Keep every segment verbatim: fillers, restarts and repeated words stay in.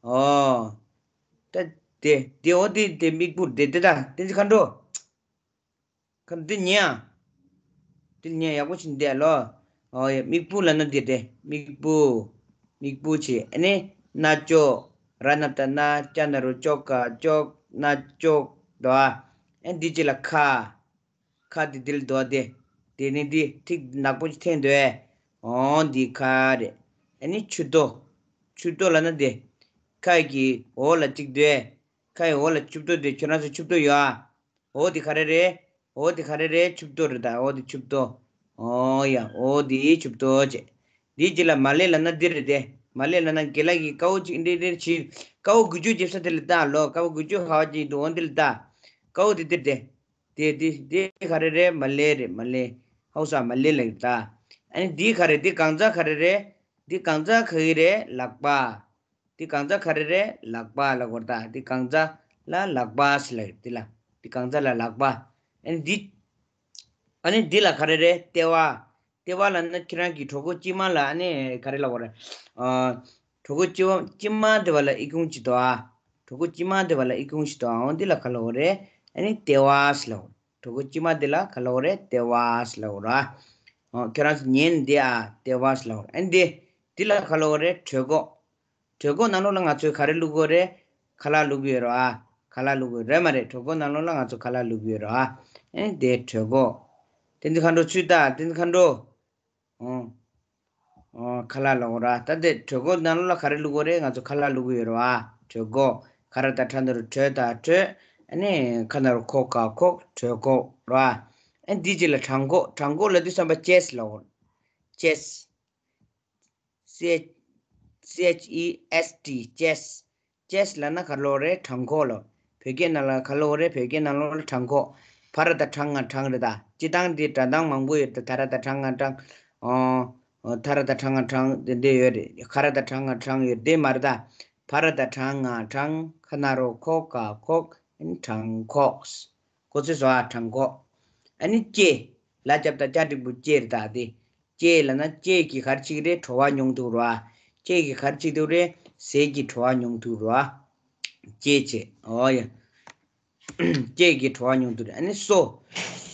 ཨོ། ད་དེ་དེ་འོ་དེ་དེ་མིག་སྤུ་དེ་དེ་ད་དེ་ཚིག་མཁའ་འགྲོ། ཁ་འདི་ཉན་ཨ། འདི་ཉན་ཡག་པོ་ཞིག་འདི་ལོ། ཨོ་ཡ་མིག་སྤུ་ལབ་ན་འདི་སྟེ་མིག་སྤུ། མིག་སྤུ་ཆེ་ཨ་ནི་རྣ་ཅོག་ར་ན་བཏགས་རྣ་ཅ་ན་རོ་ཅོ་ག་ཅོག་རྣ་ཅོག་དོ་ཨ། ཨ་འདི་ཅི་ལ་ཁ། ཁ་འདི་འདི་ལ་དོ་སྟེ། དེ་ནི་འདི་ཐིག་ནག་པོ་ཞིག་འཐེན་དོ་ཨེ། ཨོ་འདི་ཁ་རེད། ཨ་ནི་མཆུ་ཏོ། མཆུ་ཏོ་ལབ་ན་འདི། ཁ་གི་འོག་ལ་གཅིག་དོ་ཨེ། ཁ་ཡི་འོག་ལ་མཆུ་ཏོ་དེ་ཁྱོད་རང་ཚོ་མཆུ་ཏོ་ཡོད་ཨ། འོ་དེ་ག་རེ་རེད། འོ་དེ་ག་རེ་རེད། མཆུ་ཏོ་རེད་ད། འོ་དེ་མཆུ་ཏོ། ཨོ་ཡ་འོ་དེ་མཆུ་ཏོ་བྱས། དེའི་རྗེས་ལ་མ་ལེ་ལབ་ན་འདི་རེད་དེ། མ་ལེ་ལབ་ན་དགེ་ལགས་ཀྱིས་ཀ་བོ་གཅིག་འདྲེ་འདྲེ་བྱིས། ཀ་བོ་དགུ་བཅུ་བརྒྱབ་ས་དེ་ལ་ལྟ་ལོ། ཀ་བོ་དགུ་བཅུ་ཧ་བ་གཅིག་འདུག་འོ་འདི་ལ་ལྟ། ཀ་བོ་དེ་འདིར་དེ། དེ་དེ་དེ་ག་རེ་རེད། མ་ལེ་རེད། མ་ལེ། ཧའུ་ས་མ་ལེ་ལབ་ཡོད་ད། ཨ་ནི་འདི་ག་རེ། འདི་གང་ཚ་ག་རེ་རེད། འདི་གང་ཚ་ག་གི་རེད། ལག་པ། འདི་གང་ཚ་ག་རེ་རེད། ལག་པ་ལ་གོ་ད། འདི་གང་ཚ་ལ་ལག་པ་ཟེར་ལབ་ཡོད་འདི་ལ། འདི་གང་ཚ་ལ་ལག་པ། ཨ་ནི་འདི། ཨ་ནི་འདི་ལ་ག་རེ་རེད། ལྟེ་བ། ལྟེ་བ་ལབ་ན་ཁྱེད་རང་གི་གྲོད་ཁོག་དཀྱིལ་མ་ལ་ཨ་ནི་ག་རེ་ལབ་དགོས་རེད། ཨ། གྲོད་ཁོག་དཀྱིལ་མ་དཀྱིལ་མ་དེ་བ་ལ་ཨི་ཁུང་ཅིག་འདུག་ཨ། གྲོད་ཁོག་དཀྱིལ་མ་དེ་བ་ལ་ཨི་ཁུང་ཞིག་འདུག་ཨ། འོ་འདི་ལ་ག་ལབ་དགོས་རེད། ཨ་ནི་ལྟེ་བ་ཟེར་ལབ་དགོས་རེད། གྲོད་ཁོག་དཀྱིལ་མ་དེ་ལ་ག་ལབ་དགོས་རེད། ལྟེ་བ་ཟེར་ལབ་དགོས་རེད་ཨ། ཨོ་ཁྱེད་རང་ཚོ་ཉན་འདི་ཨ། ལྟེ་བ་ཟེར་ལབ་དགོས་རེད། ཨ་ནི་འདི། འདི་ལ་ག་ལབ་དགོས་རེད། གྲོད་ཁོག་གྲོད་ཁོག་ནང་ལོགས་ལ་ང་ཚོས་ག་རེ་བླུག་དགོས་རེད། ཁ་ལག་བླུག་གི་ཡོད་རེད་ཨ། ཁ་ལག་བླུག་གི་ཡོད་རེད་མ་རེད། གྲོད་ཁོག་ནང་ལོགས་ལ་ང་ཚོ་ཁ་ལག་བླུག་གི་ཡོད་རེད་ཨ། ཨེ་དེ་གྲོད་ཁོག་དེ་འདི་མཁའ་འགྲོ་ཚུལ་ལྟ། དེ་འདི་མཁའ་འགྲོ། ཨོ། ཨོ་ཁ་ལག་ལབ་དགོས་རེད་ཨ། ད་དེ་གྲོད་ཁོག་ནང་ལོགས་ལ་ག་རེ་བླུག་དགོས་རེད། ང་ཚོ་ཁ་ལག་བླུག་གི་ཡོད་རེད་ཨ། གྲོད་ཁོག་ཁ་ར་བཏགས་ཁྲ་ན་རོ་གྲོ་ད་གྲོད། ཨ་ནི་ཁ་ན་རོ་ཁོ་ག་ཁོག་གྲོད་ཁོག་རེད་ཨ། ཨ་འདི་ཅི་ལ་བྲང་ཁོག་བྲང་ཁོག་ལབ་དུས་ཙམ་པ་ཅེས་ལབ་དགོས་རེད། ཅེས། C H C H E S T chest chest ལབ་ན་ག་ལབ་རེད། བྲང་ཁོག་ལོ། བོད་སྐད་ནང་ལ་ག་ལབ་རེད། བོད་སྐད་ནང་ལོགས་ལ་བྲང་ཁོག་བ་ར་བཏགས་བྲ་ང་བྲང་རེད་ད། སྤྱིར་བཏང་འདི་སྒྲ་གདངས་མང་པོ་ཡོད་ད། ད་ར་བཏགས་བྲ་ང་བྲང་། ཨོ། ཨོ་ད་ར་བཏགས་བྲ་ང་བྲང་དེ་འདྲ་ཡོད་རེད། ག་ར་བཏགས་གྲ་ང་གྲང་ཡོད་དེ་མ་རེད་ད། བ་ར་བཏགས་བྲ་ང་བྲང་། ཁ་ན་རོ་ཁོ་ག་ཁོག་བྲང་ཁོག་གོ་ཚོད་སོང་ཨ། བྲང་ཁོག་ཨ་ནི་ལྕེ། ལ་རྒྱབ་བཏགས་ལྕ་འགྲེང་བུ་ལྕེ་རེད་ད་དེ། ལྕེ་ལབ་ན་ལྕེ་གིས་ག་རེ་བྱེད་ཀྱི་རེད། བྲོ་བ་མྱོང་ཐུབ་རེད་བ། ལྕེ་གིས་ག་རེ་བྱེད་ཐུབ་རེད། ཟས་ཀྱི་བྲོ་བ་མྱོང་ཐུབ་རེད་བ། ལྕེ་བྱེད། ཨོ་ཡ། ལྕེ་གིས་བྲོ་བ་མྱོང་ཐུབ་རེད། ཨ་ནི་སོ།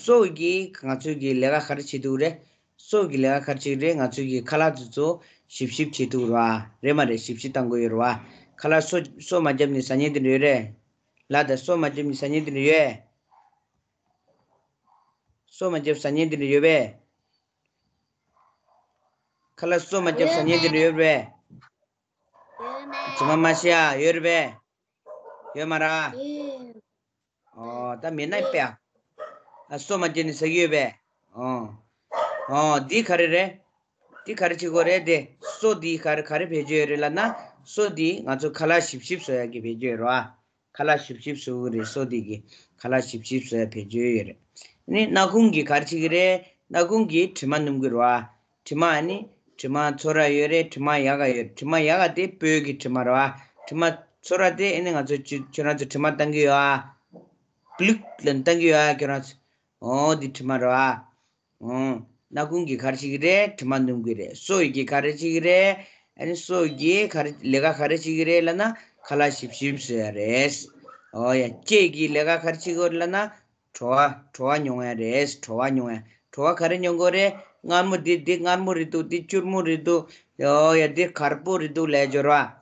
སོ་གིས་ང་ཚོའི་གི་ལས་ཀ་ག་རེ་བྱེད་ཐུབ་རེད། སོ་གིས་ལས་ཀ་ག་རེ་བྱེད་ཀྱི་རེད། ང་ཚོའི་གི་ཁ་ལག་དེ་ཚོ་ཞིབ་ཞིབ་བྱེད་ཐུབ་རེད་བ། རེད་མ་རེད། ཞིབ་ཞིབ་བཏང་དགོས་ཡོད་རེད་བ། ཁ་ལག་སོ་སོ་མ་བརྒྱབ་ནས་ཟ་མཁན་དེ་འདྲ་ཡོད་རེད། ལ་དང་སོ་མ་བརྒྱབ་ནས་ཟ་མཁན་དེ་འདྲ་ཡོད། སོ་མ་བརྒྱབ་ཟ་མཁན་དེ་འདྲ་ཡོད་པས། ཁ་ལག་སོ་མ་བརྒྱབ་ཟ་མཁན་དེ་འདྲ་ཡོད་པས། ཡོད་མེད། ཇི་མ་མ་ཤི་ཡ་ཡོད་རེད་པས། ཡོད་མ་རེད། ཡོད། ཨོ་ད་མེད་ན་ཡོད་པས། ཨ་སོ་མ་བརྒྱབ་ནས་ཟ་གི་ཡོད་པས། ཨོ། ཨོ་འདི་ག་རེ་རེད། འདི་ག་རེ་བྱེད་དགོས་རེད་དེ། སོ་འདི་ག་རེ་ག་རེ་བེད་སྤྱོད་ཡོད་རེད་ལབ་ན། སོ་འདི་ང་ཚོ་ཁ་ལག་ཞིབ་ཞིབ་བཟོ་ཡག་གི་བེད་སྤྱོད་ཡོད་རེད་བ། ཁ་ལག་ཞིབ་ཞིབ་བཟོ་གི་རེད། སོ་འདི་གི་ཁ་ལག་ཞིབ་ཞིབ་བཟོ་ཡག་བེད་སྤྱོད་ཡོད་རེད། ཨ་ནི་སྣ་ཁུང་གིས་ག་རེ་བྱེད་ཀྱི་རེད། སྣ་ཁུང་གིས་དྲི་མ་སྣོམ་གྱི་རེད་བ། དྲི་མ་ཨ་ནི་དྲི་མ་ཚོ་ར་ཡོད་རེད། དྲི་མ་ཡག་ག་ཡོད། དྲི་མ་ཡག་ག་དེ་སྤོས་ཀྱི་དྲི་མ་རེད་བ། དྲི་མ་ཚོ་ར་དེ་ཨ་ནི་ང་ཚོ་ཁྱོད་ཁྱོད་རང་ཚོ་དྲི་མ་བཏང་གི་ཡོད་ཨ། བླུག་ལབ་བཏང་གི་ཡོད་ཨ་ཁྱོད་རང་ཚོ། ཨོ་འདི་དྲི་མ་རེད་བ། ཨོ། སྣ་ཁུང་གིས་ག་རེ་བྱེད་ཀྱི་རེད། དྲི་མ་སྣོམ་གྱི་རེད། སོ་ཡི་གིས་ག་རེ་བྱེད་ཀྱི་རེད། ཨ་ནི་སོ་ཡི་གིས་ག་རེ་ལས་ཀ་ག་རེ་བྱེད་ཀྱི་རེད་ལབ་ན་ཁ་ལག་ཞིབ་ཞིབ་བཟོ་ཡ་རེད། ཨོ་ཡ། ལྕེ་གིས་ལས་ཀ་ག་རེ་བྱེད་ཀྱི་ཡོད་ལབ་ན་བྲོ་བ་བྲོ་བ་མྱོང་ཡ་རེད། བྲོ་བ་མྱོང་ཡ། བྲོ་བ་ག་རེ་མྱོང་གི་རེད། མངར་མོ་འདི་འདི་མངར་མོ་རེད་འདུག་འདི་སྐྱུར་མོ་རེད་འདུག་ཨོ་ཡ་འདི་གར་པོ་རེད་འདུག་ལབ་ཡ་ཅིག་ཡོད་རེད་བ།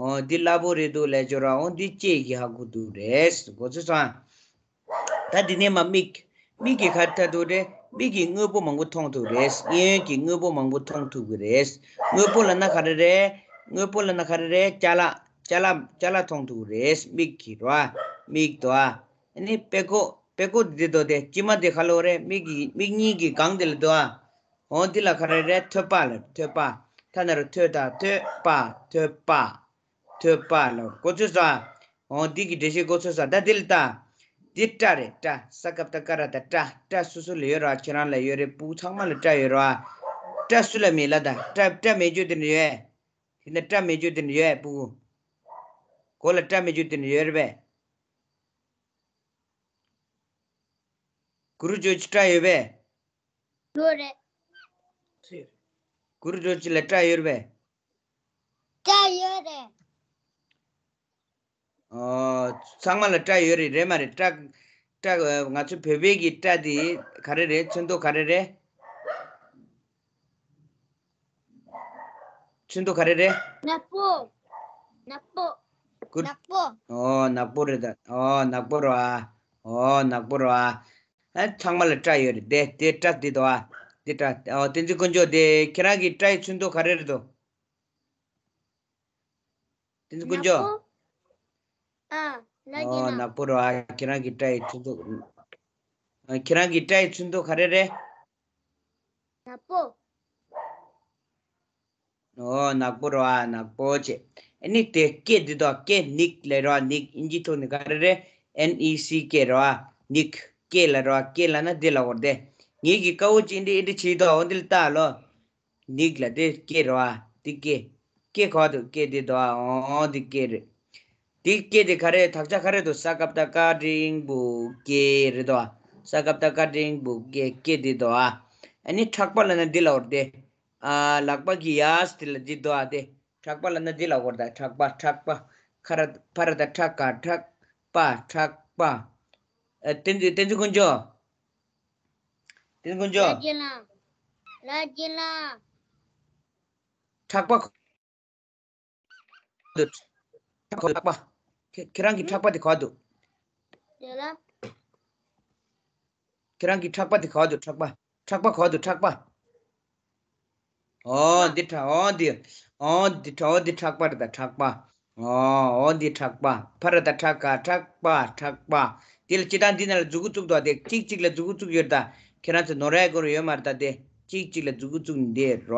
ཨོ་འདི་སླ་པོ་རེད་འདུག་ལབ་ཡ་ཅིག་ཡོད་རེད་བ། ཨོ་འདི་ལྕེ་གིས་ཧ་གོ་འདུག་རེད། གོ་ཚོད་སོང་ཨ། ད་འདི་ནས་མར་མིག་མིག་གིས་ག་རེ་ལྟ་ཐུབ་རེད། མིག་གིས་དངོས་པོ་མང་པོ་མཐོང་ཐུབ་རེད། གཡས་གཡོན་གྱི་དངོས་པོ་མང་པོ་མཐོང་ཐུབ་ཀྱི་རེད། དངོས་པོ་ལབ་ན་ག་རེ་རེད། དངོས་པོ་ལབ་ན་ག་རེ་རེད། ཅ་ལག་ཅ་ལག་ཅ་ལག་མཐོང་ཐུབ་ཀྱི་རེད། མིག་གིས་རེད་བ། མིག་དོ་ཨ། ཨ་ནི་དཔྲལ་ཀོ་དཔྲལ་ཀོ་འདི་དོ་དེ་དཀྱིལ་མ་དེ་ག་ལབ་རེད། མིག་གི་མིག་གཉིས་ཀྱི་སྒང་དེ་ལ་དོ་ཨ། འོ་འདི་ལ་ག་རེ་རེད། ཐོད་པ་ལབ། ཐོད་པ། ཐ་ན་རོ་ཐོད་ད་ཐོད་པ། ཐོད་པ། ཐོད་པ་ལ་གོ་ཚོད་ས། འོ་འདི་གི་འགྲེལ་བཤད་གོ་ཚོད་ས། ད་འདི་ལ་ལྟ། འདི་སྐྲ་རེད། སྐྲ། ས་ཀ་བཏགས་སྐ་ར་བཏགས་སྐྲ། སྐྲ་སོ་སོ་ལ་ཡོད་ར། ཁྱེད་རང་ལ་ཡོད་རེད། སྤུ་གུ་ཚང་མ་ལ་སྐྲ་ཡོད་ར། སྐྲ་སུ་ལ་མེད་ལ་ད། སྐྲ་སྐྲ་མེད་རྒྱུ་དེ་འདྲ་ཡོད། དེ་ནས་སྐྲ་མེད་རྒྱུ་དེ་འདྲ་ཡོད་སྤུ་གུ། མགོ་ལ་སྐྲ་མེད་རྒྱུ་དེ་འདྲ་ཡོད་རེད་པས། གུ་རུ་ཇོ་ཅི་སྐྲ་ཡོད་པས། ཡོད་རེད། གུ་རུ་ཇོ་ཅི་ལ་སྐྲ་ཡོད་རེད་པས། སྐྲ་ཡོད་རེད། ཨོ། ཚང་མ་ལ་སྐྲ་ཡོད་རེད། རེད་མ་རེད། སྐྲ་སྐྲ་ང་ཚོ་བོད་པའི་གི་སྐྲ་དེ་ག་རེ་རེད། ཚོན་མདོག་ག་རེ་རེད། ཚོན་མདོག་ག་རེ་རེད། ནག་པོ། ནག་པོ། ཀུར། ནག་པོ། ཨོ་ནག་པོ་རེད་ད། ཨོ་ནག་པོ་རེད་ཨ། ཨོ་ནག་པོ་རེད་ཨ། ཨ་ཚང་མ་ལ་སྐྲ་ཡོད་རེད། དེ་དེ་སྐྲ་འདི་འདུག་ཨ། འདི་སྐྲ། ཨོ་བསྟན་འཛིན་དཀོན་མཆོག་དེ་ཁྱེད་རང་གི་སྐྲ་ཡི་ཚོན་མདོག་ག་རེ་རེད་དོ། བསྟན་འཛིན་དཀོན་མཆོག་ནག་པོ། ཨ། ལ་རྒྱ་ཨོ་ལ། ནག་པོ་རེད་ཨ། ཁྱེད་རང་གི་སྐྲ་ཡི་ཚོན་མདོག་ཨ་ཁྱེད་རང་གི་སྐྲ་ཡི་ཚོན་མདོག་ག་རེ་རེད། ནག་པོ། ཨོ་ནག་པོ་རེད་བ། ནག་པོ་བྱས། ཨ་ནི་དེ་སྐེ་འདི་དང་སྐེ་ནིག་ལབ་རེད་བ། ནིག་ཨིན་ཇི་ཐོག་ནས་ག་རེ་རེད། ཨེན་ཨི་སི་ཀེ་རེད་བ། ནིག་སྐེ་ལབ་རེད་བ། སྐེ་ལབ་ན་འདི་ལབ་དགོས་རེད་དེ། ངེད་ཀྱིས་དཀའ་བོ་ཅིག་འདི་ཨེ་འདྲ་བྱེད་དོ། འོ་འདི་ལ་ལྟ་ལོ། ནིག་ལ་དེ་སྐེ་རེད་བ། འདི་སྐེ། སྐེ་ག་པར་འདུག་སྐེ་འདི་འདུག་བ། ཨོ་འདི་སྐེ་རེད། དེ་སྐེ་དེ་ག་རེ། དག་ཆ་ག་རེ་འདུག་ས་ཀ་བཏགས་སྐ་འགྲེང་བུ་སྐེ་རེད་དོ། ས་ཀ་བཏགས་སྐ་འགྲེང་བུ་སྐེ། སྐེ་འདི་འདུག་ཨ། ཨ་ནི་ཕྲག་པ་ལབ་ན་འདི་ལབ་དགོས་རེད་དེ། ཨ་ལག་པ་གི་གཡས་དེ་ལ་འདི་འདུག་ཨ་དེ། ཕྲག་པ་ལབ་ན་འདི་ལབ་དགོས་རེད་ད། ཕྲག་པ། ཕྲག་པ། ཁ་ར་ཕ་ར་བཏགས་ཕྲ་ག་ཕྲག་པ། ཕྲག་པ། ཨ་བསྟན་འཛིན། བསྟན་འཛིན་དཀོན་མཆོག་བསྟན་འཛིན་དཀོན་མཆོག་ལ་རྒྱ་ལ། ལ་རྒྱ་ལ། ཕྲག་པ། ཁོ་ཁོ་ལག་པ། ཁྱེད་ཁྱེད་རང་གི་ཕྲག་པ་དེ་ག་པར་འདུག་དེ་ལ། ཁྱེད་རང་གི་ཕྲག་པ་དེ་ག་པར་འདུག་ཕྲག་པ། ཕྲག་པ་ག་པར་འདུག་ཕྲག་པ། ཨོ་འདི་ཕྲག་ཨོ་འདི། ཨོ་འདི་ཕྲག་ཨོ་འདི་ཕྲག་པ་རེད་ད། ཕྲག་པ། ཨོ་ཨོ་འདི་ཕྲག་པ། ཕ་ར་བཏགས་ཕྲ་ག་ཕྲག་པ། ཕྲག་པ། དེ་ལ་སྤྱིར་བཏང་འདི་ནང་ལ་མཛུ་གུ་བཙུགས་འདུག་དེ་གཅིག་གཅིག་ལ་མཛུ་གུ་བཙུགས་ཡོད་རེད་ད། ཁྱེད་རང་ཚོ་ནོར་ཡ་དགོས་རེད་ཡོད་མ་རེད་ད། དེ་གཅིག་གཅིག་ལ་མཛུ་གུ་བཙུགས་ནས་འདི་རེད་བ།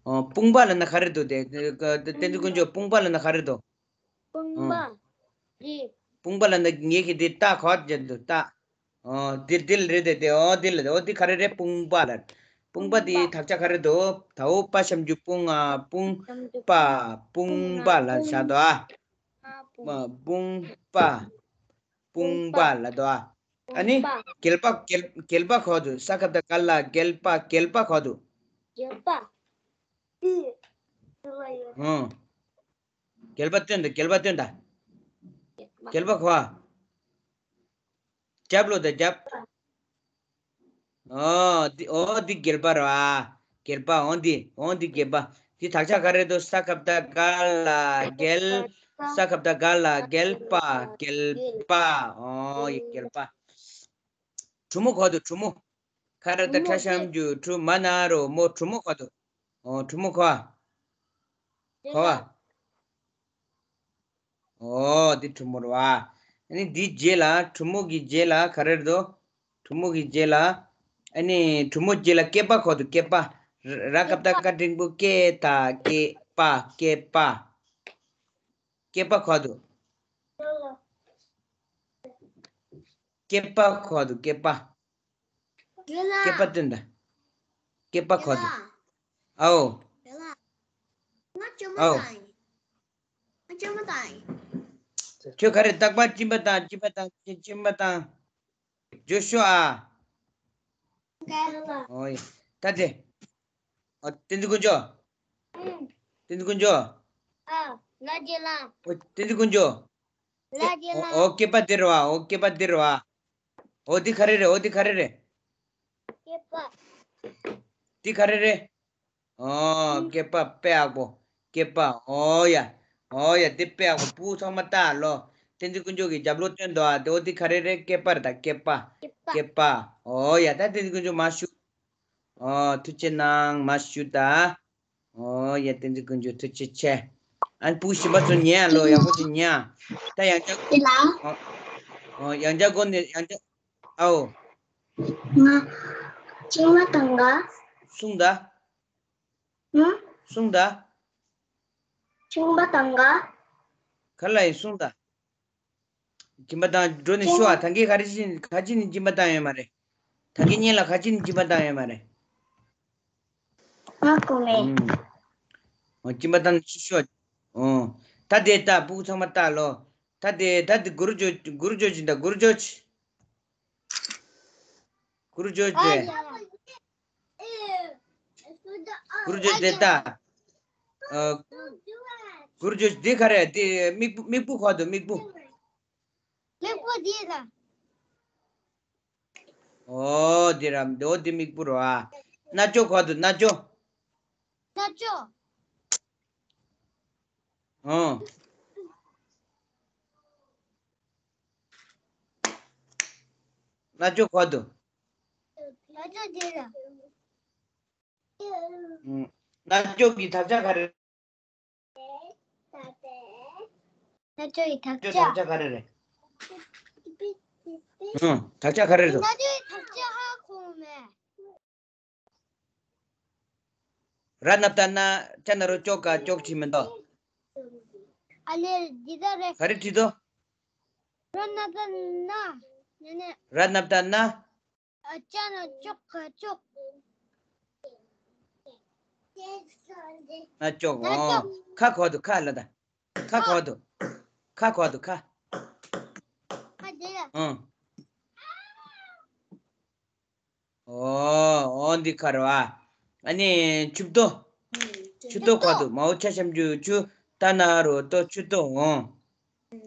ཨོ་དཔུང་པ་ལབ་ན་ག་རེ་འདུག་དེ་བསྟན་འཛིན་དཀོན་མཆོག་དཔུང་པ་ལབ་ན་ག་རེ་འདུག་དཔུང་པ། རེད། དཔུང་པ་ལབ་ན་ངེད་ཀྱིས་འདི་རྟ་ག་པར་འདུག་རྟ། ཨོ་འདིར་འདི་ལ་རེད་དེ། དེ་ཨོ་འདི་ལ། ཨོ་འདི་ག་རེ་རེད། དཔུང་པ་ལ། དཔུང་པ་དེའི་དག་ཆ་ག་རེ་འདུག་ད་འོ་པ་ཞབས་ཀྱུ་དཔུང་ང་དཔུང་པ། དཔུང་པ་ལ་བཞག་འདུག་ཨ། དཔུང་པ། དཔུང་པ་ལ་འདུག་ཨ། ཨ་ནི་དཔུང་པ། རྒྱལ་པ། རྒྱལ་རྒྱལ་པ་ག་པར་འདུག་ས་ཀ་བཏགས་སྒ་ལ་རྒྱལ་པ། རྒྱལ་པ་ག་པར་འདུག་རྒྱལ་པ། ཨོ། རྒྱལ་པ་སྟོན་དང་། རྒྱལ་པ་སྟོན་དང་། རྒྱལ་པ་ག་པར། རྒྱབ་ལོག་དང་རྒྱབ། ཨོ་འདི། ཨོ་འདི་རྒྱལ་པ་རེད་བ། རྒྱལ་པ། ཨོ་འདི། ཨོ་འདི་རྒྱལ་པ། འདི་དག་ཆ་ག་རེ་འདུག་ས་ཀ་བཏགས་སྒ་ལ་རྒྱལ། ས་ཀ་བཏགས་སྒ་ལ་རྒྱལ་པ། རྒྱལ་པ། ཨོ་ཡ་རྒྱལ་པ། གྲུ་མོ་ག་པར་འདུག་གྲུ་མོ། ཁ་ར་བཏགས་ཁྲ་ཞབས་ཀྱུ་གྲུ། མ་ན་རོ་མོ། གྲུ་མོ་ག་པར་འདུག་ཨོ་གྲུ་མོ་ག་པར། ག་པར། ཨོ་འདི་གྲུ་མོ་རེད་བ། ཨ་ནི་འདིའི་རྗེས་ལ། གྲུ་མོ་གི་རྗེས་ལ་ག་རེ་རེད་དོ། གྲུ་མོ་གི་རྗེས་ལ། ཨ་ནི་གྲུ་མོ་རྗེས་ལ་སྐེད་པ་ག་པར་འདུག་སྐེད་པ། ར་ཀ་བཏགས་སྐ་འགྲེང་བུ་སྐེ་ད་སྐེད་པ། སྐེད་པ། སྐེད་པ་ག་པར་འདུག་སྐེད་པ་ག་པར་འདུག་སྐེད་པ། སྐེད་པ་སྟོན་དང་། སྐེད་པ་ག་པར་འདུག་ཨའོ། ཨའོ། ཁྱོད་ག་རེ། རྟག་པར་གཅིན་པ་དང་། གཅིན་པ་དང་། གཅིན་པ་དང་། རྗེས་ཤོག་ཨ། ཨོ་ཡ། ད་དེ། ཨོ་བསྟན་འཛིན་དཀོན་མཆོག་བསྟན་འཛིན་དཀོན་མཆོག་ཨ། ལ་རྒྱ་ལ། ཨོ་བསྟན་འཛིན་དཀོན་མཆོག་ལ་རྒྱ་ལ། ཨོ་སྐེད་པ་འདི་རེད་བ། ཨོ་སྐེད་པ་འདི་རེད་བ། ཨོ་འདི་ག་རེ་རེད། ཨོ་འདི་ག་རེ་རེད། སྐེད་པ། འདི་ག་རེ་རེད། ཨོ་སྐེད་པ། དཔེ་ཡག་པོ། སྐེད་པ། ཨོ་ཡ། ཨོ་ཡ་འདི་དཔེ་ཡག་པོ། སྤུ་གུ་ཚང་མ་ལྟ་ལོ། བསྟན་འཛིན་དཀོན་མཆོག་གིས་རྒྱབ་ལོག་སྟོན་འདུག་ཨ། འདི། ཨོ་འདི་ག་རེ་རེད། སྐེད་པ་རེད་ད། སྐེད་པ། སྐེད་པ། སྐེད་པ། ཨོ་ཡ། ད་བསྟན་འཛིན་དཀོན་མཆོག་མར་བཞུགས། ཨོ་ཐུགས་རྗེ་གནང་། མར་བཞུགས་ད། ཨོ་ཡ་བསྟན་འཛིན་དཀོན་མཆོག་ཐུགས་རྗེ་ཆེ། ཨ་ནི་སྤུ་གུ་གཞན་པ་ཚོ་ཉན་ཨ་ལོ། ཡག་པོ་ཅིག་ཉན་ཨ། ད་ཡང་བསྐྱར། ཨོ་ཨོ་ཡང་བསྐྱར་སྒོ་ནས་ཡང་བསྐྱར། ཨའོ། ང་། གཅིན་པ་དང་ག་གསུངས་ད། ཧུམ། གསུངས་ད། གཅིན་པ་དང་ག་ག་ལ་ཡིན་གསུངས་ད། གཅིན་པ་དང་། འགྲོ་ནས་ཤོག་ཨ། ད་གིན་ག་རེ་བྱས་ནས། ག་ཅི་ནས་གཅིན་པ་བཏང་ཡོད་མ་རེད། ད་གིན་སྔོན་ལ་ག་ཅི་ནས་གཅིན་པ་བཏང་ཡོད་མ་རེད། ང་གོ་མེད། ཨུམ། ཨོ་གཅིན་པ་བཏང་ནས་ཤོག་ཤོག་ཨོ། ད་དེ་ད་སྤུ་གུ་ཚང་མ་ལྟ་ལོ། ད་དེ་ད་དེ་གུ་རུ་ཇོ། གུ་རུ་ཇོ་ཅི་འདྲ། གུ་རུ་ཇོ་ཅི། གུ་རུ་ཇོ་ཅི། གུ་རུ་ཇོ་དེ་ད། ཨ། གུར་ཇོ་འདི་ག་རེ། འདི་མིག་སྤུ། མིག་སྤུ་གོ་འདུག་མིག་སྤུ། མིག་སྤུ་འདི་ལ། ཨོ་འདི་ར། འདི་འོ་འདི་མིག་སྤུ་རོ་ཨ། རྣ་ཅོ་གོ་འདུག་རྣ་ཅོ། རྣ་ཅོ། ཨོ། རྣ་ཅོ་གོ་འདུག་རྣ་ཅོ་འདི་ལ། ཨུམ། རྣ་ཅོ་གི་དག་ཆ་ག་རེ། རྣ་ཅོ་ཡི་དག་ཆ། དག་ཆ་ག་རེ་རེད། ཨུམ། དག་ཆ་ག་རེ་རེད། རྣ་ཅོ་ཡི་དག་ཆ་ཧ་གོ་མེད། ར་ན་བཏགས་རྣ། ཅ་ན་རོ་ཅོ་ཀ་ཅོག་བྲིས་མི་འདུག་ཨ་ལེ་འདི་ལྟར་རེད། ག་རེ་བྲིས་འདུག་ར་ན་བཏགས་རྣ། ནས་ནས། ར་ན་བཏགས་རྣ། ཨ་ཅ་ན་ཅོ་ཀ་ཅོག་རྣ་ཅོག་རྣ་ཅོག་ཨོ། ཁ་གོ་འདུག་ཁ་ལ་ད། ཁ་གོ་འདུག་ཁ་གོ་འདུག་ཁ། ཁ་དེ་ལ། ཨང་། ཨོ། ཨོ་འདི་ཁ་རོ་ཨ། ཨ་ནི་ཆུབ་ཏོ། ཆུ་ཏོ་གོ་འདུག་མའོ་ཆ་ཤམ་ཇུ་ཆུ། ཏ་ན་རོ་ཏོ་ཆུ་ཏོ་ཨོ།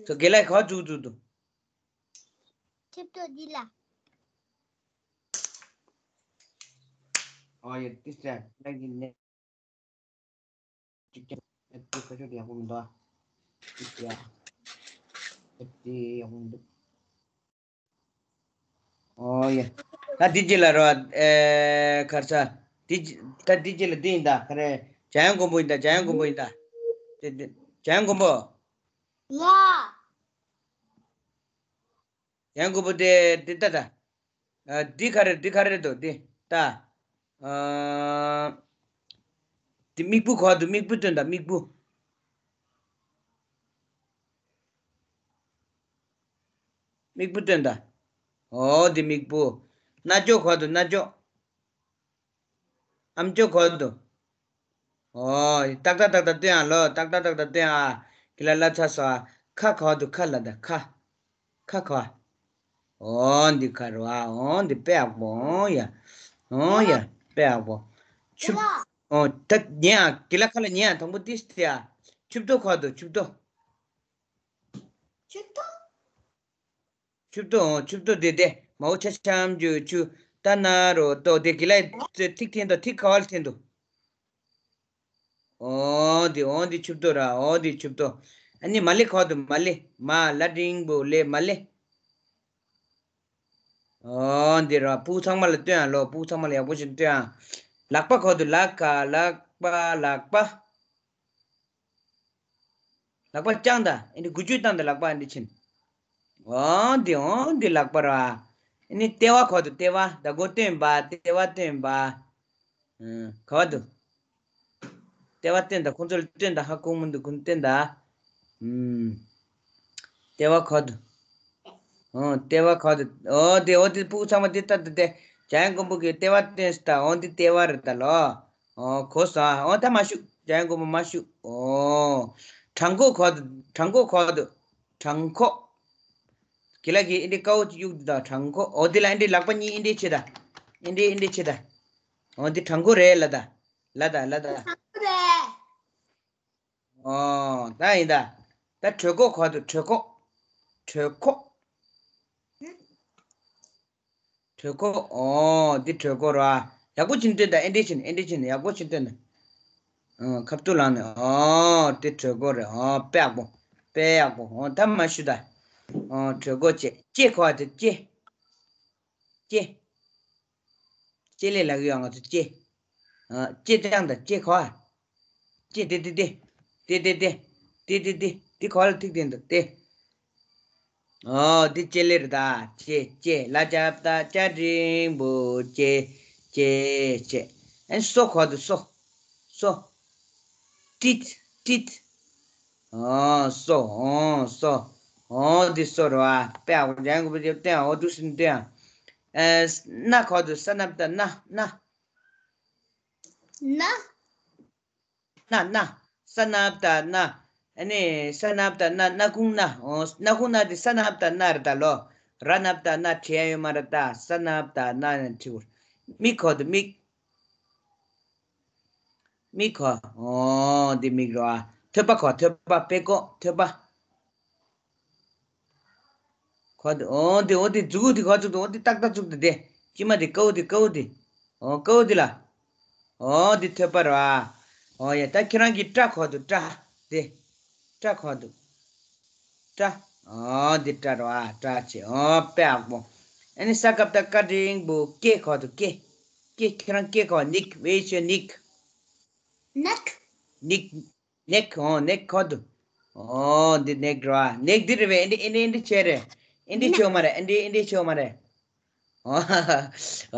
ཚོ་དགེ་ལགས་ག་འདུག་འདུག་འདུག་ཆིབས་ཏོ་འདི་ལ། ཨོ་ཡེ་ཏི་སྲ་ལ་གི་ནེ། ཅིག་ཅིག་ཨེ་ཏི་ཁ་ཤོད་ཡག་པོ་མི་འདུག་ཨ། ཅིག་ཡ། ཨེ་ཏི་ཡག་པོ་མི་འདུག་ཨོ་ཡེ། ད་འདི་ཅི་ལ་རོ། ཨེ་ཁར་ས། འདི་ཅི། ད་འདི་ཅི་ལ་འདི་ཡིན་ད་ག་རེ། འཇམ་དབྱངས་མགོན་པོ་ཡིན་ད། འཇམ་དབྱངས་མགོན་པོ་ཡིན་ད། འདི་འདི་འཇམ་དབྱངས་མགོན་པོ། ཡ། ཡང་དགོས་པོ་དེ་དེ་ལྟ་ད། ཨ། འདི་ག་རེ་འདི་ག་རེ་འདུག་འདི་ལྟ། ཨ། འདི་མིག་སྤུ་གོ་འདུག་མིག་སྤུ་སྟོན་ད་མིག་སྤུ། མིག་སྤུ་སྟོན་ད། ཨོ་འདི་མིག་སྤུ། རྣ་ཅོག་གོ་འདུག་རྣ་ཅོག་ཨམ་ཅོག་གོ་འདུག་ཨོ། ཏག་ཏག་ཏག་ཏག་སྟོན་ཨ་ལོ། ཏག་ཏག་ཏག་ཏག་སྟོན་ཨ། ཁྱེད་ལ་ལབ་ཚར་སོང་ཨ། ཁ་གོ་འདུག་ཁ་ལ་ད་ཁ། ཁ་གོ། ཨོ་འདི་ཁ་རུ་ཨ། ཨོ་འདི་དཔེ་ཡག་པོ། ཨོ་ཡ། ཨོ་ཡ། དཔེ་ཡག་པོ། ཆུབ། ཨོ་ད་ཉན་ཨ། ཁྱེད་ལ་ཁ་ལ་ཉན་ཨ། དང་པོ་ཏིས་ཏེ་ཨ། ཆུབ་ཏོ་གོ་འདུག་ཆུབ་ཏོ། ཆུབ་ཏོ། ཆུབ་ཏོ། ཨོ་ཆུབ་ཏོ་དེ་དེ། མའོ་ཆ་ཤམ་ཇུ་ཆུ། ཏ་ན་རོ་ཏོ། དེ་གི་ལ་ཐིག་འཐེན་ཏོ། ཐིག་ག་བ་ལ་འཐེན་འདུག་ཨོ་དེ། ཨོ་དེ་ཆུབ་ཏོ་ར། ཨོ་དེ་ཆུབ་ཏོ། ཨ་ནི་མ་ལེ་གོ་འདུག་མ་ལེ། མ་ལ་འགྲེང་བུ་ལེ། མ་ལེ། ཨོ་འདི་ར། སྤུ་གུ་ཚང་མ་ལ་སྟོན་ཨ་ལོ། སྤུ་གུ་ཚང་མ་ལ་ཡག་པོ་ཞིག་སྟོན་ཨ། ལག་པ་གོ་འདུག་ལ་ཀ་ལག་པ་ལག་པ། ལག་པ་བརྐྱངས་ད། ཨེ་འདི་འགུལ་སྐྱོད་བཏང་ད། ལག་པ་ཨེ་འདི་ཕྱིན། འོ་འདི་འོ་འདི་ལག་པ་ར། ཨེ་ནི་ལྟེ་བ་གོ་འདུག་ལྟེ་བ། ད་མགོ་སྟོན་པ། ལྟེ་བ་སྟོན་པ། ཨུམ། ག་བ་འདུག་ལྟེ་བ་སྟོན་ད། ཁོང་ཚོ་ལ་སྟོན་ད། ཧ་གོ་མི་འདུག་ཁོང་སྟོན་ད། ཨུམ། ལྟེ་བ་གོ་འདུག་ཨོ་ལྟེ་བ་གོ་འདུག་ཨོ་དེ་འོ་དེ་སྤུ་གུ་ཚང་མ་དེ་ལྟ་དེ་དེ། འཇམ་དབྱངས་མགོན་པོ་གིས་ལྟེ་བ་སྟོན་ད། འོ་འདི་ལྟེ་བ་རེད་ད་ལོ། ཨོ་གོ་སོང་ཨ། ཨོ་ད་མ་བཞུགས། འཇམ་དབྱངས་མགོན་པོ་མ་བཞུགས། ཨོ། བྲང་ཁོག་གོ་འདུག་བྲང་ཁོག་གོ་འདུག་བྲང་ཁོག་ཁྱེད་ལ་གི་ཨེ་འདྲའི་དཀའ་བོ་ཅིག་གཡུག་འདུག་ད་བྲང་ཁོག་ཨོ་དེ་ལ་ཨེ་འདྲའི་ལག་པ་གཉིས་ཨེ་འདྲའི་བྱེད་ད། ཨེ་འདྲའི་ཨེ་འདྲའི་བྱེད་ད། ཨོ་འདི་བྲང་ཁོག་རེད་ལ་ད། ལ་ད་ལ་ད། ཨོ་ད་ཡིན་ད། ད་གྲོད་ཁོག་གོ་འདུག་གྲོད་ཁོག་གྲོད་ཁོག་གྲོད་ཁོག་ཨོ་འདི་གྲོད་ཁོག་ར། ཡག་པོ་ཕྱིན་སྟོན་ད། ཨེ་འདྲའི་ཕྱིན། ཨེ་འདྲའི་ཕྱིན། ཡག་པོ་ཕྱིན་སྟོན་ད། ཨོ་ཁ་ཐུག་ལངས་ནས། ཨོ་དེ་གྲོད་ཁོག་རེད། ཨོ་དཔེ་ཡག་པོ། དཔེ་ཡག་པོ། ཨོ་ད་མ་ཞུ་ད། ཨོ་གྲོད་ཁོག་ལྕེ། ལྕེ་གོ་བ་དེ་ལྕེ། ལྕེ། ལྕེ་ལེ་ལ་གི་ཡོང་ང་ཚོ་ལྕེ། ཨོ་ལྕེ་ཀྱང་ད་ལྕེ་གོ་བ། ལྕེ་དེ་དེ་དེ། དེ་དེ་དེ། དེ་དེ་དེ། དེ་གོ་བ་ལ་ཐིག་དེ་འདུག་དེ། ཨོ་འདི་ལྕེ་ལེ་རེད་ད། ལྕེ་ལྕེ། ལ་ལྕ་བཏགས་ལྕ་འགྲེང་བུ་ལྕེ། ལྕེ་ལྕེ། ཨེ་སོ་གོ་འདུག་སོ། སོ། ཏིད་ཏིད། ཨོ་སོ། ཨོ་སོ། ཨོ་འདི་སོ་རེད་བ། དཔེ་ཡག་པོ། འཇམ་དབྱངས་མགོན་པོ་ཅིག་སྟོན་ཨ། ཨོ་འདུག་སེ་སྟོན་ཨ། ཨེ་སྣ་གོ་འདུག་ས་ན་བཏགས་སྣ། སྣ། སྣ། སྣ་སྣ། ས་ན་བཏགས་སྣ། ཨ་ནི་ས་ན་བཏགས་སྣ། སྣ་ཁུང་སྣ། ཨོ་སྣ་ཁུང་སྣ་དེ་ས་ན་བཏགས་སྣ་རེད་ད་ལོ། ར་ན་བཏགས་རྣ། བྲི་ཡ་ཡོད་མ་རེད་ད། ས་ན་བཏགས་སྣ་ནས་བྲི་དགོས། མིག་གོ་འདུག་མིག་མིག་གོ། ཨོ་འདི་མིག་རོ་ཨ། ཐོད་པ་གོ། ཐོད་པ། པད་ཀོ། ཐོད་པ། གོ་འདུག་འོ་འདི་འོ་འདི་མཛུ་གུ་འདི་གོ་བཙུགས་འདུག་འོ་འདི་ཏག་ཏག་བཙུགས་འདུག་དེ་ཅི་མ་འདི་ཀའུ་འདི་ཀའུ་འདི། འོ་ཀའུ་འདི་ལ། འོ་འདི་ཐོད་པ་རེད་བ། འོ་ཡ། ད་ཁྱེད་རང་གིས་སྐྲ་གོ་འདུག་སྐྲ། དེ། སྐྲ་གོ་འདུག་སྐྲ། འོ་འདི་སྐྲ་རེད་བ། སྐྲ་བྱས། འོ་དཔེ་ཡག་པོ། ཨ་ནི་ས་ཀ་བཏགས་སྐ་འགྲེང་བུ་ཀེ་གོ་འདུག་ཀེ། ཀེ། ཁྱེད་རང་ཀེ་གོ། ནིག། ཝེ་ཤོ་ནིག། ནེག། ནིག། ནེག། འོ་ནེག་གོ་འདུག་འོ་འདི་ནེག་རེད་བ། ནེག་འདི་རེད་བས། ཨེ་འདི་ཨེ་འདི་ཨེ་འདི་བྱས་རེད། ཨེ་འདི་བྱས་ཡོད་མ་རེད། ཨེ་འདི་ཨེ་འདི་བྱས་ཡོད་མ་རེད། འོ།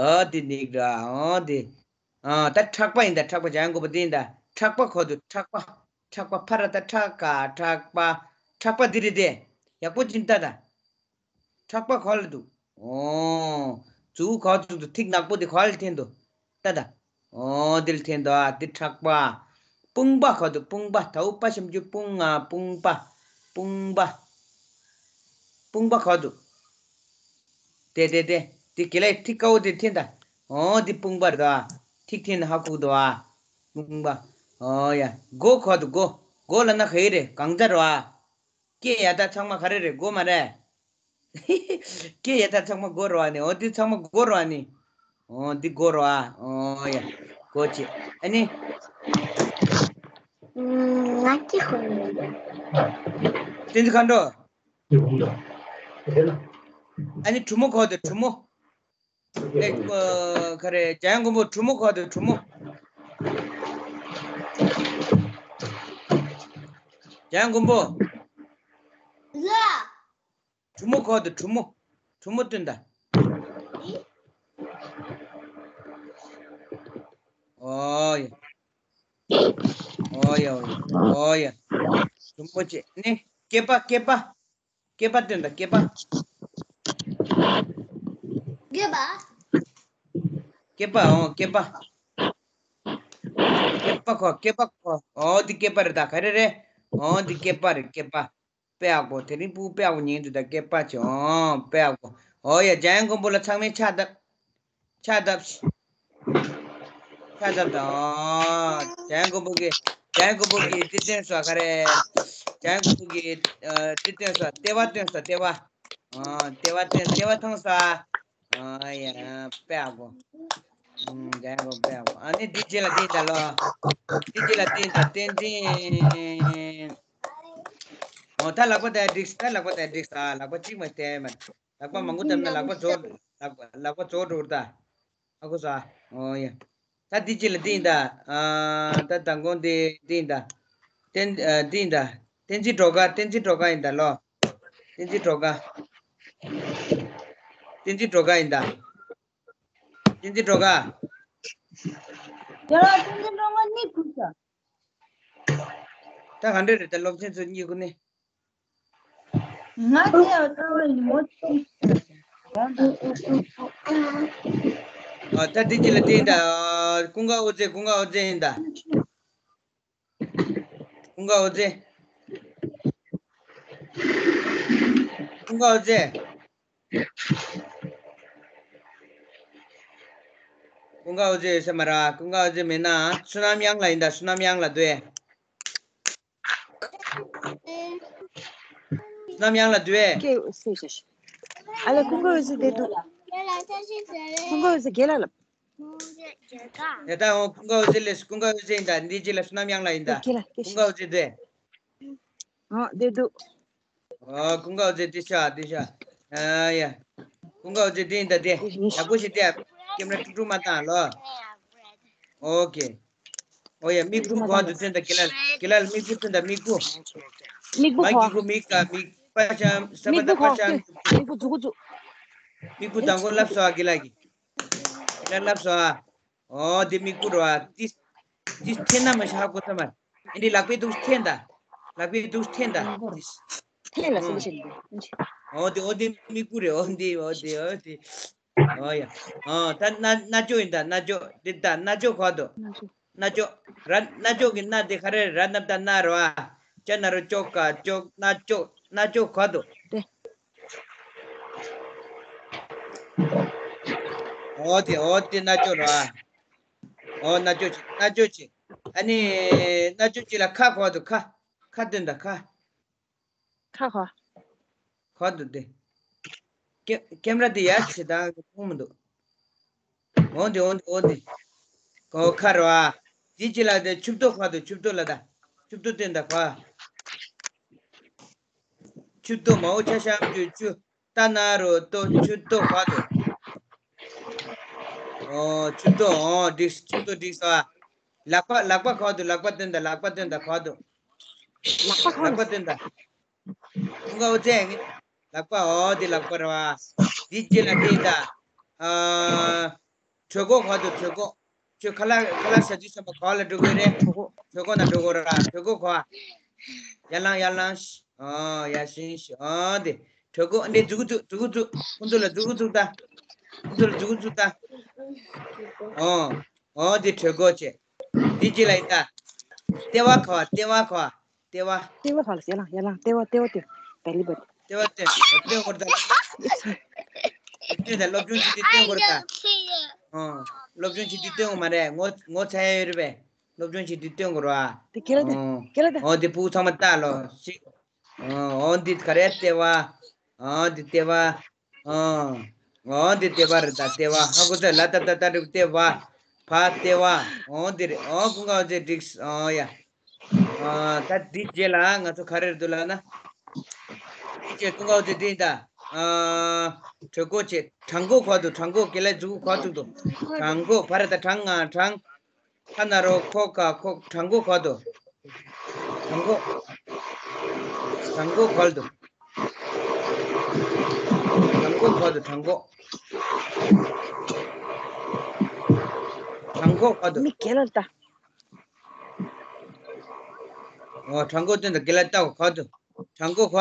འོ་འདི་ནེག་རེད་བ། འོ་འདི། ཨ་ད་ཁྲག་པ་ཡིན་ད། ཁྲག་པ། སྦྱང་དགོས་པ་འདི་ཡིན་ད། ཁྲག་པ་གོ་འདུག་ཁྲག་པ། ཁྲག་པ། ཕ་ར་བཏགས་ཕྲ་ཀ་ཁྲག་པ། ཁྲག་པ་འདི་རེད་དེ། ཡག་པོ་ཅིག་ལྟ་ད། ཁྲག་པ་ག་ལ་འདུག་འོ། མཛུ་གུ་ག་བཙུགས་འདུག་ཐིག་ནག་པོ་འདི་ག་ལ་འཐེན་འདུག་ལྟ་ད། འོ་འདི་ལ་འཐེན་འདུག་ཨ་འདི་ཁྲག་པ། དཔུང་པ་ག་འདུག་དཔུང་པ། དའོ་པ་ཞབས་ཀྱུ་དཔུང་། ཨ་དཔུང་པ། དཔུང་པ། དཔུང་པ་ག་འདུག་དེ་དེ་དེ། དེ་ག་ལ་ཐིག་དཀར་པོ་དེ་འཐེན་ད། འོ་འདི་དཔུང་པ་རེད་ད། ཐིག་འཐེན་ནས་ཧ་ཁུག་འདུག་ཨ། དཔུང་པ། འོ་ཡ། མགོ་ག་འདུག་མགོ། མགོ་ལབ་ན་ག་ཡི་རེད། གང་ཟག་རེད་བ། སྐེ་ཡ་ད་ཚང་མ་ག་རེ་རེད། མགོ་མ་རེད། སྐེ་ཡ་ད་ཚང་མ་མགོ་རེད་བ་ནི། འོ་འདི་ཚང་མ་མགོ་རེད་བ་ནི། འོ་འདི་མགོ་རེད་བ། འོ་ཡ། མགོ་བྱས། ཨ་ནི། ང་ཅི་ཧོན་ཡོད། བསྟན་འཛིན་མཁའ་འགྲོ། ཨ་ནི་གྲུ་མོ་ག་འདུག་གྲུ་མོ། ཨེ། ག་རེ། འཇམ་དབྱངས་མགོན་པོ། གྲུ་མོ་ག་འདུག་གྲུ་མོ། འཇམ་དབྱངས་མགོན་པོ། ལ། གྲུ་མོ་ག་འདུག་གྲུ་མོ། གྲུ་མོ་སྟོན་ད། འདི། ཨོ་ཡ། ཨོ་ཡ། ཨོ་ཡ། ཨོ་ཡ། གྲུ་མོ་བྱས་ནི། སྐེད་པ། སྐེད་པ། སྐེད་པ་སྟོན་ད། སྐེད་པ། སྐེད་པ། སྐེད་པ། ཨོ་སྐེད་པ། སྐེད་པ་གོ། སྐེད་པ་གོ། ཨོ་འདི་སྐེད་པ་རེད་ད། ག་རེ་རེད། ཨོ་འདི་སྐེད་པ་རེད། སྐེད་པ། དཔེ་ཡག་པོ། དེ་རིང་སྤུ་གུ་དཔེ་ཡག་པོ་ཉན་འདུག་ད། སྐེད་པ་བྱས། ཨོ་དཔེ་ཡག་པོ། ཨོ་ཡ། འཇམ་དབྱངས་མགོན་པོ་ལ་ཚང་མས་ཕྱག་བཏབ། ཕྱག་བཏབ། ཕྱག་བཏབ་དང་། འཇམ་དབྱངས་མགོན་པོ་གིས། འཇམ་དབྱངས་མགོན་པོ་གིས་འདི་སྟོན་སོང་། ག་རེ། འཇམ་དབྱངས་མགོན་པོ་གིས་ཨ་འདི་སྟོན་སོང་། ལྟེ་བ་སྟོན་སོང་། ལྟེ་བ། ཨ་ལྟེ་བ་སྟོན། ལྟེ་བ་མཐོང་སོང་། ཨ་ཡ། དཔེ་ཡག་པོ། ཨུམ། འཇམ་དབྱངས་མགོན་པོ་དཔེ་ཡག་པོ། ཨ་ནི་འདི་རྗེས་ལ་འདི་ད་ལོ། འདི་རྗེས་ལ་འདི་ད། བསྟན་འཛིན། ཨོ་ད་ལག་པ་ད་བསྒྲིགས། ད་ལག་པ་ད་བསྒྲིགས། ཨ་ལག་པ་གཅིག་མ་སྟེར་མ། ལག་པ་མང་པོ་བཏབ་ན་ལག་པ་རྫོགས། ལག་པ་ལག་པ་རྫོགས་འགྲོ་གི་རེད་ད། ཧ་གོ་སོང་ཨ། ཨོ་ཡ། ད་འདི་གཅིག་ལ་འདི་ཡིན་ད། ཨ་ད་མདང་དགོང་འདི་འདི་ཡིན་ད། བསྟན་ཨ་འདི་ཡིན་ད། བསྟན་འཛིན་སྒྲོལ་དཀར། བསྟན་འཛིན་སྒྲོལ་དཀར་ཡིན་ད་ལོ། བསྟན་འཛིན་སྒྲོལ་དཀར། བསྟན་འཛིན་སྒྲོལ་དཀར་ཡིན་ད། བསྟན་འཛིན་སྒྲོལ་དཀར། ཡ་ལ་བསྟན་འཛིན་སྒྲོལ་དཀར་གཉིད་ཁུག་ས། ད་ག་འདྲ་རེད་ད། སློབ་ཚན་ཚོ་གཉིད་ཁུག་ནི། ང་དེ་ཡང་ལྟ་བ་ཡིན་མོ། ཨ་ད་འདི་གཅིག་ལ་བལྟས་ད། ཀུན་དགའ་འོད་ཟེར། ཀུན་དགའ་འོད་ཟེར་ཡིན་ད། ཀུན་དགའ་འོད་ཟེར། ཀུན་དགའ་འོད་ཟེར། ཀུན་དགའ་འོད་ཟེར་ཡོད་ས་མ་རེད། ཀུན་དགའ་འོད་ཟེར་མེད་ན་བསོད་ནམས་གཡང་ལགས་ཡིན་ད། བསོད་ནམས་གཡང་ལགས་འདུག་གས། བསོད་ནམས་གཡང་ལགས་འདུག་གས། ཀེ་སེ་ཤ་ཤ། ཨ་ལེ་ཀུན་དགའ་འོད་ཟེར་བསྡད་འདུག་ཀུན་དགའ་འོད་ཟེར་རྒན་ལགས་ལབ། ཡ་ད་འོ་ཀུན་དགའ་འོད་ཟེར་ལས། ཀུན་དགའ་འོད་ཟེར་ཡིན་ད། འདི་རྗེས་ལ་བསོད་ནམས་གཡང་ལགས་ཡིན་ད། རྒན་ལགས་ཀེ་སེ་ཀུན་དགའ་འོད་ཟེར་འདུག་གས། ཨོ་བསྡད་འདུག་ཨོ་ཀུན་དགའ་འོད་ཟེར་འདི་ཤ་འདི་ཤ། ཨ་ཡ། ཀུན་དགའ་འོད་ཟེར་འདི་ཡིན་ད་དེ། ཡག་པོ་ཞིག་བལྟས། ཀེམ་ར་ཀྲུག་ཀྲུག་མ་བཏང་ལོ། ཨོ་ཀེ། ཨོ་ཡ། མིག་སྤུ་ག་འདུག་སྟོན་ད། རྒན་ལགས། རྒན་ལགས་མིག་སྤུ་སྟོན་ད། མིག་སྤུ། མིག་སྤུ་མ་གོ། གི་གུ་མིག་ག་མིག་པ་ཤམ་ས་པ་མིག་ད་སྤུ་པ་གོ། ཤམ། མིག་སྤུ་འཛུགས་འཛུགས། མིག་སྤུ་དང་པོ་ལབ་སོང་ཨ། རྒན་ལགས་ཀྱིས། རྒན་ལགས་ལབ་སོང་ཨ། ཨོ་འདི་མིག་སྤུ་རེད་བ། འདི་འདི་འཐེན་ན་མ་ཤ་ཧ་གོ་ས་མ། འདི་ལག་པས་འདུག་འཐེན་ད། ལག་པས་འདུག་འཐེན་ད། འཐེན་ལ་སེམས་ཤིག་ཨོ་འདི་ཨོ་འདི་མིག་སྤུ་རེད། ཨོ་འདི་ཨོ་འདི་ཨོ་འདི། ཨོ་ཡ། ཨོ་ད་རྣ་རྣ་ཅོག་ཡིན་ད། རྣ་ཅོག་འདི་ད་རྣ་ཅོག་ག་འདུག་རྣ་ཅོག་ར་རྣ་ཅོག་གི་རྣ་དེ་ག་རེ་རེད། ར་ན་བཏགས་རྣ་རེད་བ། ཅ་ན་རོ་ཅོ་ཀ་ཅོག་རྣ་ཅོག་རྣ་ཅོག་ག་འདུག་ཨོ་དེ་ཨོ་དེ་རྣ་ཅོག་ར། ཨོ་རྣ་ཅོག་ཅིག་རྣ་ཅོག་ཅིག་ཨ་ནི་རྣ་ཅོག་ཅིག་ལ་ཁ་ག་འདུག་ཁ། ཁ་སྟོན་དང་ཁ། ཁ་ཁ། ཁ་འདུག་སྟེ། ཀེ་ཀེམ་ར་དེ་ཡར་བྱེད་དང་མཐོང་མི་འདུག་འོན་ཏེ་འོན་ཏེ་འོན་ཏེ། གོ་ཁ་ར་བ། དེ་ཅི་ལ་དེ་ཆུབ་ཏོ་ཁ་འདུག་ཆུབ་ཏོ་ལ་ད། ཆུབ་ཏོ་སྟོན་དང་ཁ། ཆུབ་ཏོ་མའོ་ཆ་ཤམ་ཅུ་ཅུ། ཏ་ན་རོ་ཏོ་ཆུ་ཏོ་ཁ་འདུག་འོ་ཆུ་ཏོ་འོ་འགྲིག་ཆུ་ཏོ་འགྲིག་སོ། ལག་པ་ལག་པ་ཁ་འདུག་ལག་པ་སྟོན་དང་ལག་པ་སྟོན་དང་ཁ་འདུག་ལག་པ་ཁ་ལག་པ་སྟོན་དང་། ཀུན་དགའ་བོ་ཚེ་ངེ་ལག་པ་འོ་འདི་ལག་པ་ར་བ། འདི་ཅི་ལ་འདི་ད། ཨ་གྲོད་ཁོག་ཁ་འདུག་གྲོད་ཁོག་ཁྱོད་ཁ་ལག་ཁ་ལག་ཟ་དུས་ཙམ་པ་ག་ལ་འགྲོ་དགོས་རེད། གྲོད་ཁོག་གྲོད་ཁོག་ན་འགྲོ་དགོས་ར་གྲོད་ཁོག་ག་ཡར་ལངས་ཡར་ལངས། ཨ་ཡར་ཞིང་ཞིང་ཨ་དེ། གྲོད་ཁོག་འདི་མཛུ་གུ་བཙུགས་མཛུ་གུ་བཙུགས་ཁོང་ཚོ་ལ་མཛུ་གུ་བཙུགས་ད། ཁོང་ཚོ་ལ་མཛུ་གུ་བཙུགས་ད། ཨོ། ཨོ་འདི་གྲོད་ཁོག་བྱས། འདི་ཅི་ལ་ཡིན་ད། ལྟེ་བ་ག་བ་ལྟེ་བ་ག་བ། ལྟེ་བ། ལྟེ་བ་ཧ་ལ་ཡ་ལ་ཡ་ལ་ལྟེ་བ་ལྟེ་བ་ལྟེ་བ་བེ་ལི་བེ་ལི། ལྟེ་བ་སྟོན་སྟོན་དགོས་རེད་ད། སྟོན་ད་སློབ་སྦྱོང་བྱེད་དུས་སྟོན་དགོས་རེད་ད། ཨོ། སློབ་སྦྱོང་བྱེད་དུས་སྟོན་དགོས་མ་རེད། ངོ་ངོ་ཚ་ཡ་ཡོད་རེད་པས། སློབ་སྦྱོང་བྱེད་དུས་སྟོན་དགོས་རེད་བ། དེ་ཁེ་ལ་དེ་ཁེ་ལ་དེ། ཨོ་དེ་ཕྲུ་གུ་ཚང་མ་ལྟ་ལོ་ཤིག་ཨོ་འདི་ག་རེ་ལྟེ་བ། ཨོ་འདི་ལྟེ་བ། ཨོ། ཨོ་འདི་ལྟེ་བ་རེད་ད་ལྟེ་བ་ཧ་གོ་ཚད་ལ་ཏ་ཏ་ཏ་རིག་ལྟེ་བ། ཕ་ལྟེ་བ། ཨོ་འདི་རེད་ཨོ་ཀུན་དགའ་བོ་ཚེ་འགྲིག་ཨོ་ཡ། ཨོ་ད་འདི་རྗེས་ལ་ང་ཚོ་ག་རེ་རེད་འདུག་ལབ་ན། འདི་རྗེས་ཀུན་དགའ་བོ་ཚེ་འདི་ད། ཨོ། གྲོད་ཁོག་བྱས་བྲང་ཁོག་ག་འདུག་བྲང་ཁོག་དགེ་ལེགས་མཛུ་གུ་ག་བཙུགས་འདུག་བྲང་ཁོག་ཕ་རེད་ད་བྲང་ང་བྲང་། ཁ་ན་རོ་ཁོ་ག་ཁོ་བྲང་ཁོག་ག་འདུག་བྲང་ཁོག་བྲང་ཁོག་ག་འདུག་བྲང་ཁོག་ག་འདུག་བྲང་ཁོག་བྲང་ཁོག་ག་འདུག་མི་གེ་ལ་ལྟ། ཨོ་བྲང་ཁོག་སྟོན་དང་དགེ་ལ་ལྟ་ག་འདུག་བྲང་ཁོག་ག་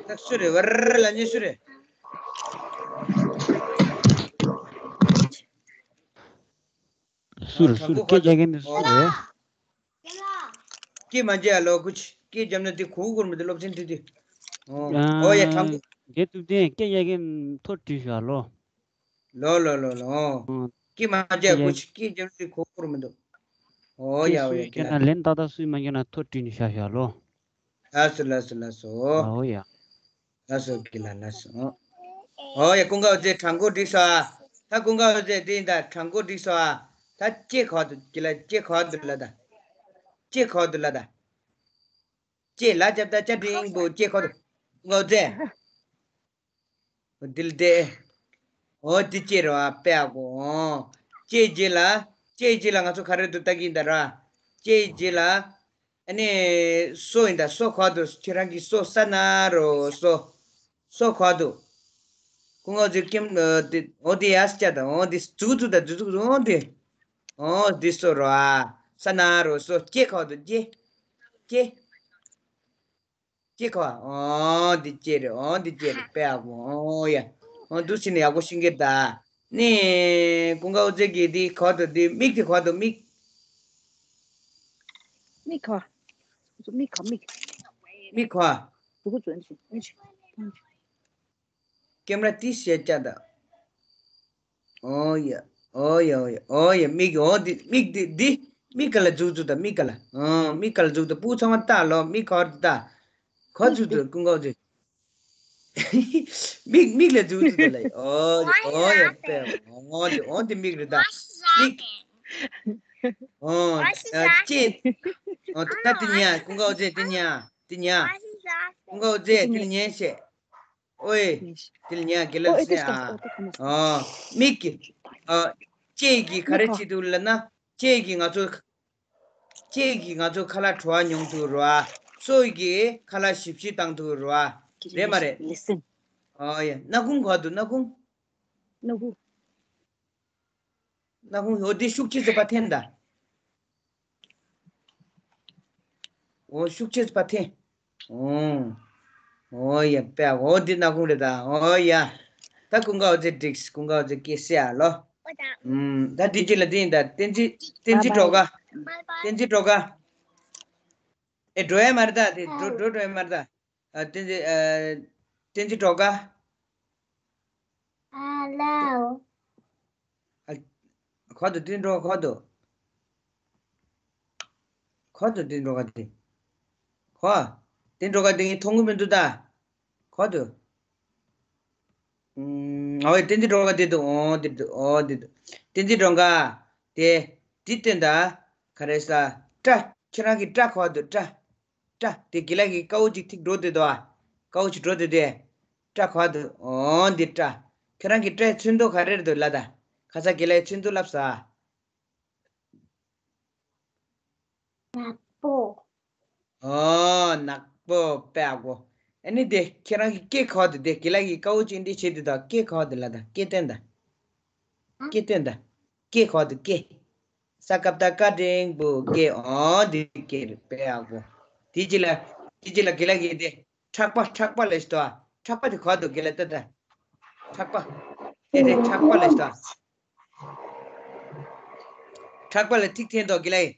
ད་སུ་རེད། བར་ལ་ཉེ་སུ་རེད། སུ་རེད་སུ་རེད། སྐད་རྒྱག་མཁན་དེ་སུ་རེད། སྐད་མ་རྒྱག་ལོ་ཀུ་ཅི། སྐད་རྒྱབ་ན་དེ་གུ་གུར་མི་དེ་སློབ་ཚན་དེ་དེ། ཨོ་ཡ་དྲང་པོ། རྒྱལ་ཐུབ་བསྟན་སྐད་རྒྱག་མཁན་ཐོ་བྲིས་ཤག་ལོ། ལོ་ལོ་ལོ་ལོ། སྐད་མ་རྒྱག་ཀུ་ཅི། སྐད་རྒྱབ་ན་དེ་གུ་གུར་མི་འདུག་ཨོ་ཡ་ཨོ་ཡ་སྐད་ན་ལན་ཏག་ཏག་སུས་མ་རྒྱག་ན་ཐོ་བྲིས་ནས་བཞག་ཤག་ལོ། ལགས་སོ་ལགས་སོ་ལགས་སོ། ཨོ་ཡ། ལགས་སོ་དགེ་ལགས་ལགས་སོ། ཨོ་ཡ་ཀུན་དགའ་བོ་ཚེ་བྲང་ཁོག་འགྲིག་སོང་ཨ། ད་ཀུན་དགའ་བོ་ཚེ་དེ་ཡིན་ད་བྲང་ཁོག་འགྲིག་སོང་ཨ། ད་ལྕེ་ག་འདུག་དགེ་ལགས་ལྕེ་ག་འདུག་ལབ་ད། ལྕེ་ག་འདུག་ལབ་ད། ལྕེ་ལ་རྒྱབ་ད་ལྕེ་འགྲེང་བུ་ལྕེ་ག་འདུག་ཀུན་དགའ་བོ་ཚེ། འོ་དེ་ལ་དེ། འོ་དེ་ལྕེ་རེད་བ་དཔེ་ཨ་གོ། ལྕེ་རྗེས་ལ། ལྕེ་རྗེས་ལ་ང་ཚོ་ག་རེ་འདུག་ལྟ་གི་ཡིན་ད་ར། ལྕེ་རྗེས་ལ། ཨ་ནི། སོ་ཡིན་ད་སོ་ག་འདུག་ཁྱེད་རང་གི་སོ་ས་ན་རོ་སོ། སོ་ག་འདུག་ཀུན་དགའ་བོ་ཚེ་ཀེམ། འོ་དེ་ཡ་སི་ཅ་ད་འོ་དེ་ཙུག་ཙུག་ད་ཙུག་ཙུག་འོ་དེ། འོ་དེ་སོ་རོ་ཨ། ས་ན་རོ་སོ་ལྕེ་ག་འདུག་ལྕེ། ལྕེ། ལྕེ་ག་བ། ཨོ་འདི་ལྕེ་རེད། ཨོ་འདི་ལྕེ་རེད། དཔེ་ཨ་གོ། ཨོ་ཡ། ཨོ་འདུག་སེ་ནས་ཡག་པོ་ཤེས་ཀྱི་ད། ནི། ཀུན་དགའ་བོ་ཚེ་གི་འདི་ག་འདུག་འདི་མིག་དེ་ག་འདུག་མིག་མིག་ག་བ། མིག་ག་མིག་མིག་ག་བ། ཀེམ་ར་ཏི་ཤེ་ཅ་ད། ཨོ་ཡ། ཨོ་ཡ་ཨོ་ཡ་ཨོ་ཡ་མིག་ཨོ་འདི་མིག་འདི་འདི་མིག་ག་ལ་འཛུགས་འཛུགས་ད་མིག་ག་ལ། ཨོ་མིག་ག་ལ་འཛུགས་ད་སྤུ་གུ་ཚང་མ་ལྟ་ལོ་མིག་ག་བར་ལྟ། ག་འཛུགས་འཛུགས་ཀུན་དགའ་བོ་ཚེ། མིག་མིག་ལ་འཛུགས་འཛུགས་ད་ལ། ཨོ་འདི་ཨོ་ཡ་པེ་ཨོ་འདི་ཨོ་འདི་མིག་རེད་ད། མིག་ཨོ་ལྕེ། ཨོ་ད་འདི་ཉ་ཀུན་དགའ་བོ་ཚེ་འདི་ཉ་འདི་ཉ། ཀུན་དགའ་བོ་ཚེ་འདི་ཉན་ཤེས། ཨོའི། དེ་ལ་ཉལ་དགེ་ལ་སེ་ཨ། ཨོ། མིག་གི་ཨོ། ལྕེ་གི་ག་རེ་བྱེད་འདུག་ལབ་ན། ལྕེ་གི་ང་ཚོ། ལྕེ་གི་ང་ཚོ་ཁ་ལག་བྲོ་བ་མྱོང་ཐུབ་རོ་ཨ། སོ་གི་ཁ་ལག་ཞིབ་ཞིབ་བཏང་ཐུབ་རོ་ཨ། རེད་མ་རེད། ཨོ་ཡ། སྣ་ཁུང་ག་འདུག་སྣ་ཁུང་། སྣ་ཁུང་། སྣ་ཁུང་འོ་དེ་ཤུགས་ཆེ་ཚོ་ཕ་འཐེན་ད། འོ་ཤུགས་ཆེ་ཚོ་ཕ་འཐེན། འོ། འོ་ཡ་པེ་འོ་དེ་སྣ་ཁུང་རེད་ད། འོ་ཡ། ད་ཀུན་དགའ་བོ་ཚེ་འགྲིག་ཀུན་དགའ་བོ་ཚེ་སྐད་སེ་ཨ་ལོ། ད་འདི་གཅིག་ལ་འདི་ཡིན་ད། བསྟན་འཛིན་བསྟན་འཛིན་སྒྲོལ་དཀར། བསྟན་འཛིན་སྒྲོལ་དཀར། ཨེ་འགྲོ་ཡ་མ་རེད་ད། དེ་འགྲོ་འགྲོ་འགྲོ་ཡ་མ་རེད་ད། ཨ་བསྟན་འཛིན་ཨ། བསྟན་འཛིན་སྒྲོལ་དཀར། Hello. ཨ། ག་འདུག་དེ་འགྲོ་ག་འདུག་ག་འདུག་དེ་འགྲོ་ག་དེ། ག་དེ་འགྲོ་ག་དེ་ངས་མཐོང་གི་མི་འདུག་ད། ག་འདུག་ཨུམ། ཨོ་ཡ། བསྟན་འཛིན་སྒྲོལ་དཀར་དེ་འདུག་ཨོ་དེ་འདུག་ཨོ་དེ་འདུག་བསྟན་འཛིན་སྒྲོལ་དཀར། དེ་དེ་སྟོན་ད། ག་རེ་ཟ། སྐྲ། ཁྱེད་རང་གི་སྐྲ་ག་འདུག་སྐྲ། སྐྲ་དེ་དགེ་ལགས་ཀྱི་དཀར་པོ་ཅིག་ཐིག་འགྲོ་དེ་འདུག་ཨ། དཀར་པོ་ཅིག་འགྲོ་དེ་དེ། སྐྲ་ག་འདུག་ཨོ་འདི་སྐྲ། ཁྱེད་རང་གི་སྐྲའི་ཚོན་མདོག་ག་རེ་རེད་འདུག་ལབ་ད། ཁ་ས་དགེ་ལགས་ཚོན་མདོག་ལབ་ས། ནག་པོ། ཨོ་ནག་པོ་དཔེ་ཡག་པོ། ཨ་ནི་དེ་ཁྱེད་རང་གི་སྐེ་ག་འདུག་དེ་དགེ་ལགས་ཀྱི་དཀར་པོ་ཅིག་འདི་བྱེད་དེ་འདུག་སྐེ་ག་འདུག་ལབ་ད། སྐེ་སྟོན་ད། སྐེ་སྟོན་ད། སྐེ་ག་འདུག་སྐེ། ས་ཀ་བཏགས་སྐ་འགྲེང་བུ་སྐེ། ཨོ་འདི་སྐེ་རེད། དཔེ་ཡག་པོ། དེ་ཅི་ལ། དེ་ཅི་ལ་དགེ་ལགས་ཀྱི་དེ། ཕྲག་པ། ཕྲག་པ་ལ་ཞིག་ཏོ། ཕྲག་པ་དེ་ག་འདུག་དགེ་ལགས་ལྟ་ད། ཕྲག་པ། དེ་རེད། ཕྲག་པ་ལ་ཞིག་ཏོ། ཕྲག་པ་ལ་ཐིག་འཐེན་ཏོ་དགེ་ལགས།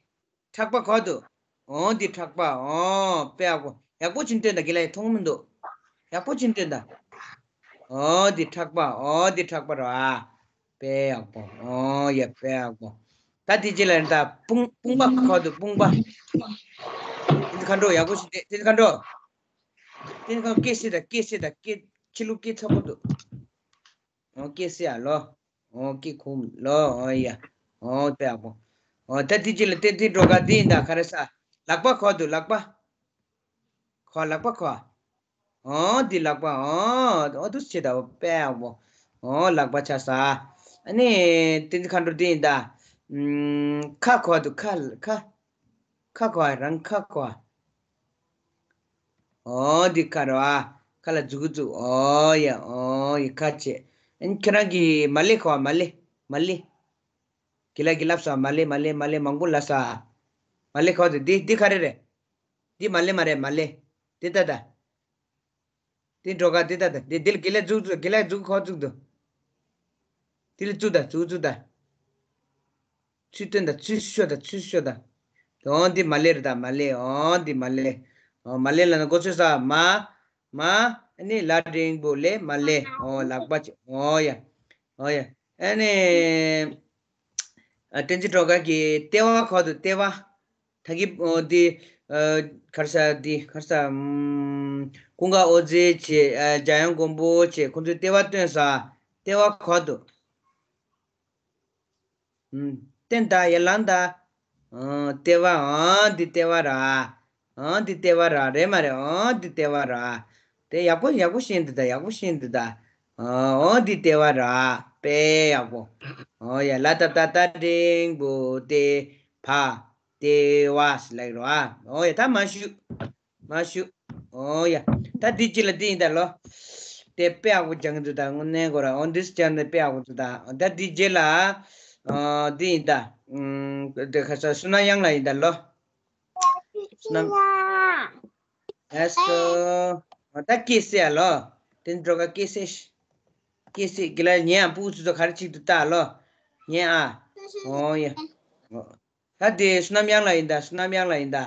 ཕྲག་པ་ག་འདུག་ཨོ་འདི་ཕྲག་པ། ཨོ་དཔེ་ཡག་པོ། ཡག་པོ་ཅིག་སྟོན་ད་དགེ་ལགས། མཐོང་མི་འདུག་ཡག་པོ་ཅིག་སྟོན་ད། ཨོ་འདི་ཕྲག་པ། ཨོ་འདི་ཕྲག་པ་ར། དཔེ་ཡག་པོ། ཨོ་ཡ་དཔེ་ཡག་པོ། ད་དེ་ཅི་ལ་ད། དཔུང་། དཔུང་པ་ག་འདུག་དཔུང་པ། དེ་ནི་མཁའ་འགྲོ། ཡག་པོ་ཞིག་དེ་དེ་ནི་མཁའ་འགྲོ། དེ་ནི་མཁའ་འགྲོ། སྐེ་སྲིད་ད། སྐེ་སྲིད་ད། སྐེ་ཕྱི་ལོགས་སྐེ་ཚ་པོ་འདུག་ཨོ་སྐེ་སྲིད་ཨ་ལོ། ཨོ་སྐེ་ཁུང་ལོ། ཨོ་ཡ། ཨོ་དཔེ་ཡག་པོ། ཨོ་ད་དེ་ཅི་ལ་བསྟན་འཛིན་སྒྲོལ་དཀར་དེ་ཡིན་ད། ག་རེ་ཟ། ལག་པ་ག་འདུག་ལག་པ། ག་ལག་པ་ག་ཨོ་འདི་ལག་པ། ཨོ་ཨོ་འདུག་སེ་བྱེད་ད། དཔེ་ཡག་པོ། ཨོ་ལག་པ་ཆགས་ས། ཨ་ནི་བསྟན་འཛིན་མཁའ་འགྲོ་འདི་ཡིན་ད། ཨུམ། ཁ་ག་འདུག་ཁ། ཁ། ཁ་ག་རང་ཁ་ག་ཨོ་འདི་ཁ་ར། ཁ་ལ་འཛུགས་འཛུགས། ཨོ་ཡ། ཨོ་ཡ། ཁ་བྱེད། ཨ་ནི་ཁྱེད་རང་གི་མ་ལེ་ག་མ་ལེ། མ་ལེ། དགེ་ལགས་ཀྱིས་ལབ་ས། མ་ལེ་མ་ལེ་མ་ལེ་མང་པོ་ལབ་ས། མ་ལེ་ག་འདུག་འདི་འདི་ག་རེ་རེད། འདི་མ་ལེ་མ་རེད། མ་ལེ། འདི་ལྟ་ད། འདི་འགྲོ་ག་འདི་ལྟ་ད། འདི་འདི་ལ་དགེ་ལགས་འཛུགས་འཛུགས། དགེ་ལགས་འཛུགས་ག་འཛུགས་འདུག་འདི་ལ་འཛུགས་ད། འཛུགས་འཛུགས་ད། ཚུར་སྟོན་ད། ཚུར་ཤོག་ད། ཚུར་ཤོག་ད། འོ་འདི་མ་ལེ་རེད་ད། མ་ལེ། འོ་འདི་མ་ལེ། འོ་མ་ལེ་ལབ་ན་མགོ་ཚོས་ས། མ། མ། ཨ་ནི་ལ་འགྲེང་བུ་ལེ། མ་ལེ། འོ་ལག་པ་ཅིག་འོ་ཡ། འོ་ཡ། ཨ་ནི། ཨ། བསྟན་འཛིན་སྒྲོལ་དཀར་གྱི་ལྟེ་བ་ག་འདུག་ལྟེ་བ། ད་གི་འོ་འདི། ཨ། ག་རེ་ཟ། འདི་ག་རེ་ཟ། ཨམ། ཀུན་དགའ་བོ་རྗེ་བྱས། ཨ། འཇམ་དབྱངས་མགོན་པོ་བྱས། ཁོང་ཚོའི་ལྟེ་བ་སྟོན་ས། ལྟེ་བ་ག་འདུག་ཨུམ། བསྟན་ད། ཡར་ལངས་ད། ཨང་། ལྟེ་བ། ཨང་། འདི་ལྟེ་བ་ར། ཨང་། འདི་ལྟེ་བ་ར། རེད་མ་རེད། ཨང་། འདི་ལྟེ་བ་ར། དེ་ཡག་པོ་ཡག་པོ་ཤེས་འདུག་ད། ཡག་པོ་ཤེས་འདུག་ད། ཨང་། འདི་ལྟེ་བ་ར། དཔེ་ཡག་པོ། ཨོ་ཡ། ལ་ཏ་བཏགས་ལྟ་འགྲེང་བུ་ལྟེ། བ། ལྟེ་བ་ཟེར་ལབ་ཀྱི་རེད་པ། ཨོ་ཡ། ད་མ་བཤུ། མ་བཤུ། ཨོ་ཡ། ད་འདི་རྗེས་ལ་འདི་ཡིན་ད་ལོ། དེ་དཔེ་ཡག་པོ་སྦྱང་གི་འདུག་ད། དངོས་གནས་ཁོ་རང་ཨོ་འདི་སྦྱང་ནས་དཔེ་ཡག་པོ་འདུག་ད། ད་འདི་རྗེས་ལ། ཨ། འདི་ཡིན་ད། ཨུམ། དེ་ཁ་ས་བསོད་ནམས་གཡང་ལགས་ཡིན་ད་ལོ། བསོད་ནམས། ལགས་སོ། ད་སྐད་གསལ་ཡ་ལོ། དེ་འགྲོ་ག་སྐད་གསལ། སྐད་གསལ། དགེ་ལགས་ཉན་ཨ། ཕྲུ་གུ་ཚོ་ག་རེ་བྱེད་འདུག་ལྟ་ལོ། ཉན་ཨ། ཨོ་ཡ། ད་དེ་བསོད་ནམས་གཡང་ལགས་ཡིན་ད། བསོད་ནམས་གཡང་ལགས་ཡིན་ད།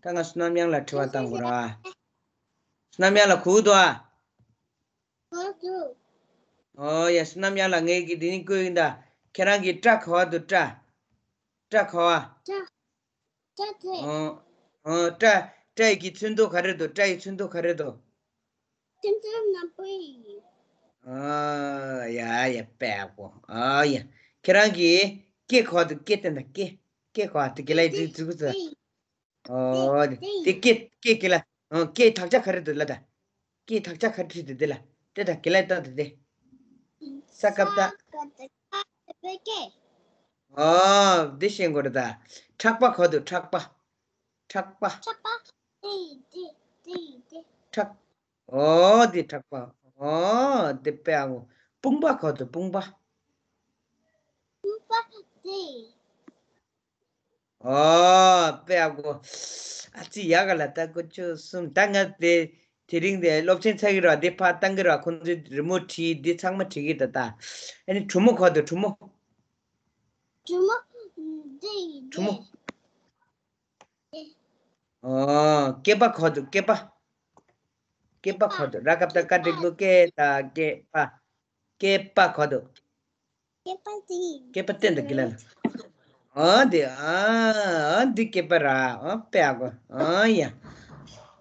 ད་ང་བསོད་ནམས་གཡང་ལགས་དྲི་བ་བཏང་དགོས་ར། བསོད་ནམས་གཡང་ལགས་གོ་འདུག་ཨ། གོ་འདུག་ཨོ་ཡ། བསོད་ནམས་གཡང་ལགས། ངས་ཀྱིས་འདི་ནས་བཀོད་ཡིན་ད། ཁྱེད་རང་གི་སྐྲ་ག་པར་འདུག་སྐྲ། སྐྲ་ག་པར། སྐྲ། སྐྲ་དེ། ཨོ། ཨོ། སྐྲ། སྐྲ་ཡི་གི་ཚོན་མདོག་ག་རེ་འདུག་སྐྲ་ཡི་ཚོན་མདོག་ག་རེ་འདུག་ཚོན་མདོག་སྣམ་པོ་ཡིན། ཨོ་ཡ་ཡ། དཔེ་ཡག་པོ། ཨོ་ཡ། ཁྱེད་རང་གི་སྐེ་ག་པར་འདུག་སྐེ་སྟོན་ད། སྐེ། སྐེ་ག་པར་འདུག་དགེ་ལགས་འཛུགས་འཛུགས་འཛུགས། ཨོ། དེ་སྐེ། སྐེ་དགེ་ལགས། ཨོ། སྐེ་དག་ཆ་ག་རེ་འདུག་ལབ་ད། སྐེ་དག་ཆ་ག་རེ་འདུག་དེ་ལ། དེ་ད་དགེ་ལགས་ལྟ་དེ་དེ། ས་ཀ་བཏགས། ས་ཀ་བཏགས། ཨོ། འདི་ཤེས་དགོས་རེད་ད། ཕྲག་པ་ག་པར་འདུག་ཕྲག་པ། ཕྲག་པ། ཕྲག་པ། དེ་དེ་དེ་དེ། ཕྲག་ཨོ་འདི་ཕྲག་པ། ཨོ་འདི་དཔེ་ཡག་པོ། དཔུང་པ་ག་པར་འདུག་དཔུང་པ། དཔུང་པ་དེ། ཨོ་དཔེ་ཡག་པོ། ཨ་ཙི་ཡག་ག་ལ། ད་དགུ་བཅུ་གསུམ། ད་ང་དེ་དེ་རིང་དེ་སློབ་ཚན་ཚར་གི་ར། དེ་ཕར་བཏང་གི་ར། ཁོང་ཚོས་རི་མོ་བྲིས། འདི་ཚང་མ་བྲིས་གི་ད་ད། ཨ་ནི་གྲུ་མོ་ག་པར་འདུག་གྲུ་མོ། གྲུ་མོ་འདི་ཡིན། གྲུ་མོ། འདི། ཨོ། སྐེད་པ་ག་པར་འདུག་སྐེད་པ། སྐེད་པ་ག་པར་འདུག་ར་ཀ་བཏགས་རྐ་འགྲེང་བུ་སྐེ། ད་སྐེད་པ། སྐེད་པ་ག་པར་འདུག་སྐེད་པ་འདི། སྐེད་པ་བསྟན་དང་གི་ལ་ལ། ཨ་འདི་ཨ་ཨ་འདི་སྐེད་པ་ར། ཨ་དཔེ་ཡག་པོ། ཨ་ཡ།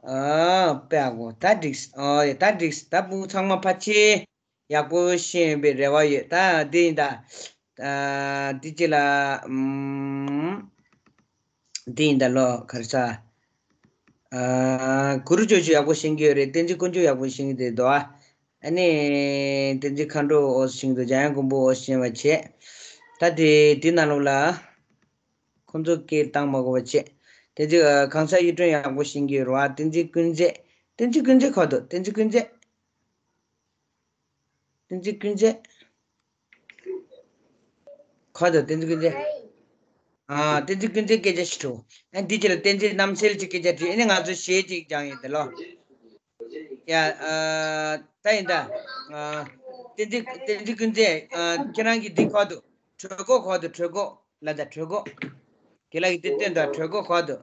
ཨ་དཔེ་ཡག་པོ། ད་འགྲིགས། ཨ་ཡ་ད་འགྲིགས། ད་བུ་ཚང་མ་ཕལ་ཆེར་ཡག་པོ་ཤེས་ཡོད་པའི་རེ་བ་ཡོད། ད་འདི་ཡིན་ད། ཨ་འདི་ཅི་ལ་ཨམ། འདི་ཡིན་ད་ལོ་ག་རེ་ཟ། ཨ་གུ་རུ་ཅོ་ཅོ་ཡག་པོ་ཤེས་ཀྱི་ཡོད་རེད། བསྟན་འཛིན་དཀོན་མཆོག་ཡག་པོ་ཤེས་ཀྱི་འདུག་ཨ། ཨ་ནི་བསྟན་འཛིན་མཁའ་འགྲོ་འོ་ཤེས་ཀྱི་འདུག་འཇམ་དབྱངས་མགོན་པོ་འོ་ཤེས་པ་བྱས། ད་དེ་འདི་ནང་ལོགས་ལ་ཁོང་ཚོ་སྐད་བཏང་མ་དགོས་པ་བྱས། བསྟན་འཛིན་གང་ཟག་གཡུ་སྒྲོན་ཡག་པོ་ཤེས་ཀྱི་ཡོད་རེད་བ། བསྟན་འཛིན་ཀུན་མཛེས། བསྟན་འཛིན་ཀུན་མཛེས་ག་པར་འདུག་བསྟན་འཛིན་ཀུན་མཛེས། བསྟན་འཛིན་ཀུན་མཛེས། ག་པར་འདུག་བསྟན་འཛིན་ཀུན་མཛེས། ཨ་བསྟན་འཛིན་ཀུན་མཛེས་སྐད་ཆ་ཞིག་དྲིས། ཨ་འདི་ཅི་ལ་བསྟན་འཛིན་རྣམ་གསལ་གྱི་སྐད་ཆ་དྲིས། ཨ་ནི་ང་ཚོ་གཞས་གཅིག་སྦྱངས་ཡིན་ད་ལོ། ཡ་ཨ་ད་ཡིན་ད། ཨ་བསྟན་འཛིན་བསྟན་འཛིན་ཀུན་མཛེས། ཨ་ཁྱེད་རང་གི་འདི་ག་པར་འདུག་གྲོད་ཁོག་ག་པར་འདུག་གྲོད་ཁོག་ལ་ད་གྲོད་ཁོག་དེ་ལ་གི་འདི་སྟོན་ད། གྲོད་ཁོག་ག་པར་འདུག་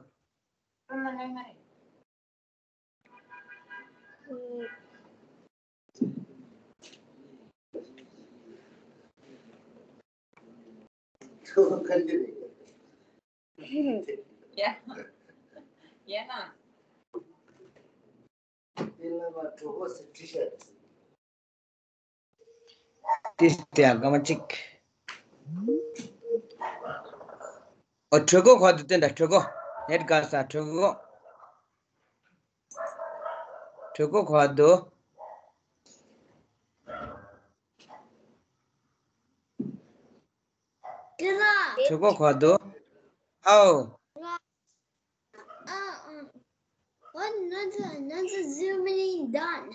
ཏིས་ཏེ་ཨ་སྐར་མ་གཅིག་ཨོ་གྲོད་ཁོག་ག་པར་འདུག་སྟོན་ད། གྲོད་ཁོག་ནེཊ་དགའ་ས་གྲོད་ཁོག་གྲོད་ཁོག་ག་པར་འདུག་གྲོད་ཁོག་ག་པར་འདུག་ཨའོ། Another, another zooming done.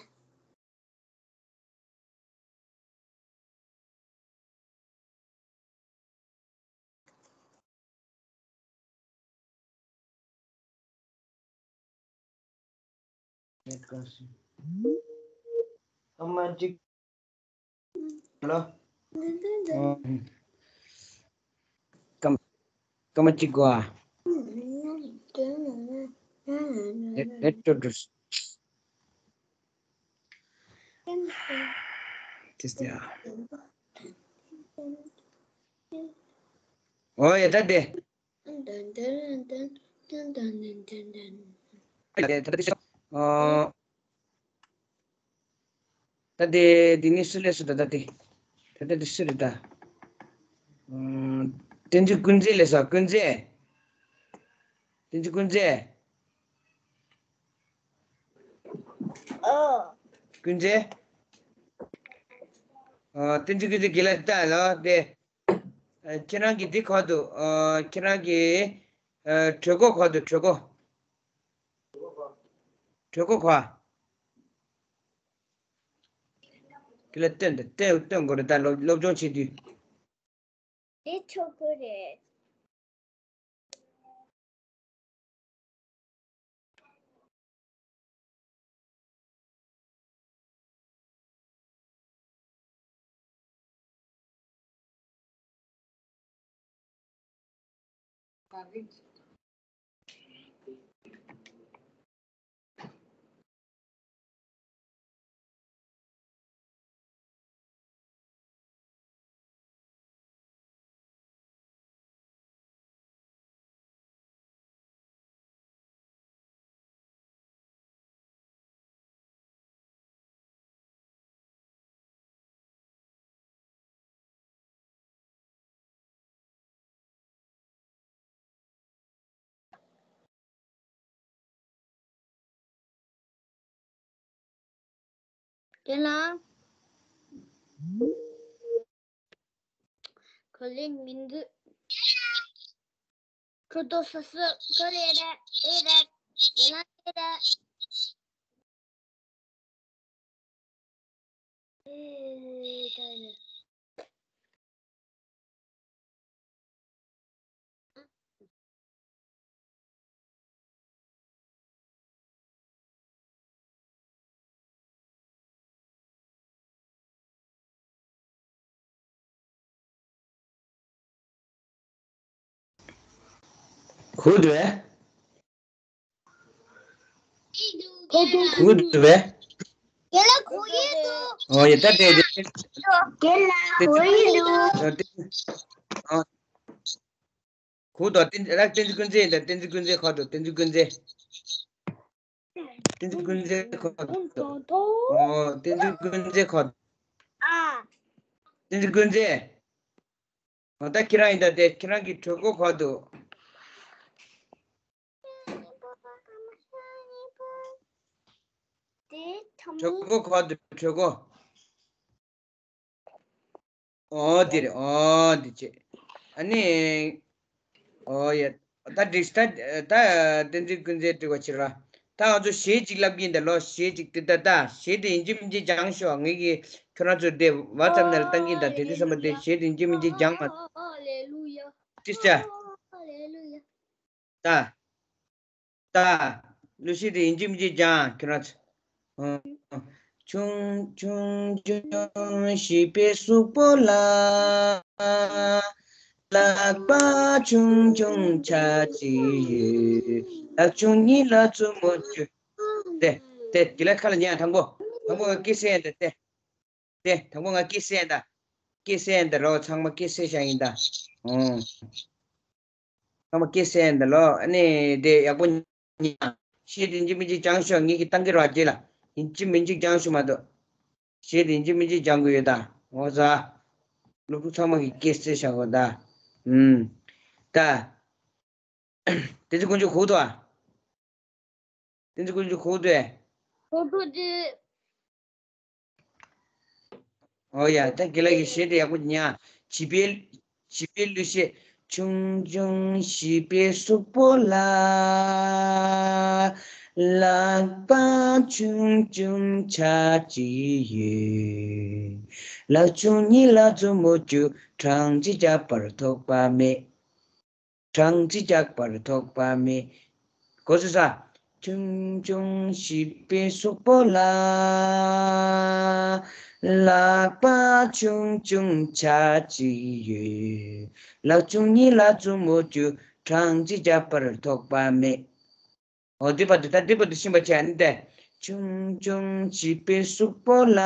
ཨ་མ་གཅིག་ལོ། སྐར་མ་སྐར་མ་གཅིག་གོ་ཨ། ཨེ་ཨེ་ཏོ་ཏོ། ཏིས་ཏེ་ཨ། ཨོ་ཡ་ད་དེ། ད་དེ་ཤོག་ཨོ། ད་དེ་དེ་ནི་སུ་ལས་སུ་ད་ད་དེ། ད་ད་དེ་སུ་རེད་ད། ཨོ། བསྟན་འཛིན་ཀུན་མཛེས་ལས་སོ། ཀུན་མཛེས། བསྟན་འཛིན་ཀུན་མཛེས། ཨོ། ཀུན་མཛེས། ཨོ། བསྟན་འཛིན་ཀུན་མཛེས་དགེ་ལགས་ལྟ་ལོ་དེ། ཨ་ཁྱེད་རང་གི་འདི་ག་པར་འདུག་ཨ་ཁྱེད་རང་གི་ཨ་གྲོད་ཁོག་ག་པར་འདུག་གྲོད་ཁོག་གྲོད་ཁོག་ག་པར། དེ་ལ་སྟོན་ཏེ་སྟོན་སྟོན་དགོས་རེད་ད། སློབ་སློབ་སྦྱོང་བྱེད་དུས། དེ་ཆོག་གི་རེད། དེ་ལ་གོ་ལེ་མི་འདུག་ཁྲོ་ཏོ་སོ་སོ་གོ་ལེ་ར་ཨེ་ར་དེ་ལ་ཨེ་ར། ཧུ་དུ་བས། ཧུ་དུ་བས། རྒན་ལགས་གོ་ཡི་འདུག་ཨོ་ཡ་ད་དེ་དེ་རྒན་ལགས་གོ་ཡི་འདུག་ཨོ་དེ་ཨོ་གོ་འདུག་བསྟན་བསྟན་འཛིན་ཀུན་མཛེས་དང་བསྟན་འཛིན་ཀུན་མཛེས་གོ་འདུག་བསྟན་འཛིན་ཀུན་མཛེས། བསྟན་འཛིན་ཀུན་མཛེས་གོ་འདུག་ཨོ་བསྟན་འཛིན་ཀུན་མཛེས་གོ་འདུག་ཨ། བསྟན་འཛིན་ཀུན་མཛེས། ཨོ་ད་ཁྱེད་རང་ཡིན་ད་དེ་ཁྱེད་རང་གི་གྲོད་ཁོག་གོ་འདུག་གྲོད་ཁོག་གོ་འདུག་གྲོད་ཁོག་ཨོ་དེ་རེད། ཨོ་དེ་བྱས། ཨ་ནི། ཨོ་ཡ། ད་འགྲིག་ད་ད་བསྟན་འཛིན་ཀུན་མཛེས་དྲི་བ་བྱེད་ར། ད་ང་ཚོ་གཞས་གཅིག་ལབ་ཀྱིན་ད་ལོ་གཞས་གཅིག་དེ་ད་ད་གཞས་དེ་ཡིན་གཅིག་མིན་གཅིག་སྦྱང་ཤོག་ངེད་ཀྱིས་ཁྱོད་རང་ཚོ་དེ་ཝ་ཙབ་ནང་ལ་བཏང་གིན་ད་དེ་དུས་ཙམ་པ་དེ་གཞས་དེ་ཡིན་གཅིག་མིན་གཅིག་སྦྱང་མ། ཏིས་ཅ། ད། ད། གླུ་གཞས་དེ་ཡིན་གཅིག་མིན་གཅིག་སྦྱང་ཁྱོད་རང་ཚོ། ཆུང་ཆུང་ཆུང་ཆུང་བྱིས་པའི་གཟུགས་པོ་ལ། ལག་པ་ཆུང་ཆུང་ཆ་གཅིག་ཡོད། ལག་ཆུང་གཉིས་ལ་མཛུབ་མོ་བཅུ། དེ་དེ་དེ་ལ་ཁ་ལ་ཉན་དང་པོ། དང་པོ་སྐད་གསལ་ཡིན་ད་དེ། དེ་དང་པོ་ང་སྐད་གསལ་ཡིན་ད། སྐད་གསལ་ཡིན་ད་རོ་ཚང་མ་སྐད་གསལ་བཞག་ཡིན་ད། ཨོ། ཚང་མ་སྐད་གསལ་ཡིན་ད་ལོ། ཨ་ནི་དེ་ཡག་པོ་ཉན། གཞས་དེ་ཡིན་གཅིག་མིན་གཅིག་སྦྱང་ཤོག་ངེད་ཀྱིས་བཏང་གི་རོགས་རྗེས་ལ། ཡིན་གཅིག་མིན་གཅིག་སྦྱང་ཤོག་མ་གཏོགས། གཞས་དེ་ཡིན་གཅིག་མིན་གཅིག་སྦྱང་དགོས་ཡོད་ད། ངོ་ཚ། སློབ་ཕྲུག་ཚང་མ་གིས་སྐད་གསལ་བཞག་དགོས་ད། ཨུམ། ད། དེ་ཚོ་ཀུན་སྤྱོད་གོ་འདུག་ཨ། དེ་ཚོ་ཀུན་སྤྱོད་གོ་འདུག་ཨེ། གོ་འདུག་དེ། ཨོ་ཡ་ད་དགེ་ལགས་ཀྱི་གཞས་དེ་ཡག་པོ་ཉན། བྱིས་པའི་བྱིས་པའི་གླུ་གཞས། ཆུང་ཆུང་བྱིས་པའི་གཟུགས་པོ་ལ། ལག་པ་ཆུང་ཆུང་ཆ་གཅིག་ཡོད། ལག་ཆུང་གཉིས་ལ་མཛུབ་མོ་བཅུ། གྲངས་གཅིག་རྒྱག་པར་ཐོགས་པ་མེད། གྲངས་གཅིག་རྒྱག་པར་ཐོགས་པ་མེད། གོ་སོང་ས། ཆུང་ཆུང་བྱིས་པའི་གཟུགས་པོ་ལ། ལག་པ་ཆུང་ཆུང་ཆ་གཅིག་ཡོད། ལག་ཆུང་གཉིས་ལ་མཛུབ་མོ་བཅུ། གྲངས་གཅིག་རྒྱག་པར་ཐོགས་པ་མེད། འོ་འདི་བར་དུ་ད་འདི་བར་དུ་ཤེས་པ་བྱས་ནི་ཏེ། ཆུང་ཆུང་བྱིས་པའི་གཟུགས་པོ་ལ།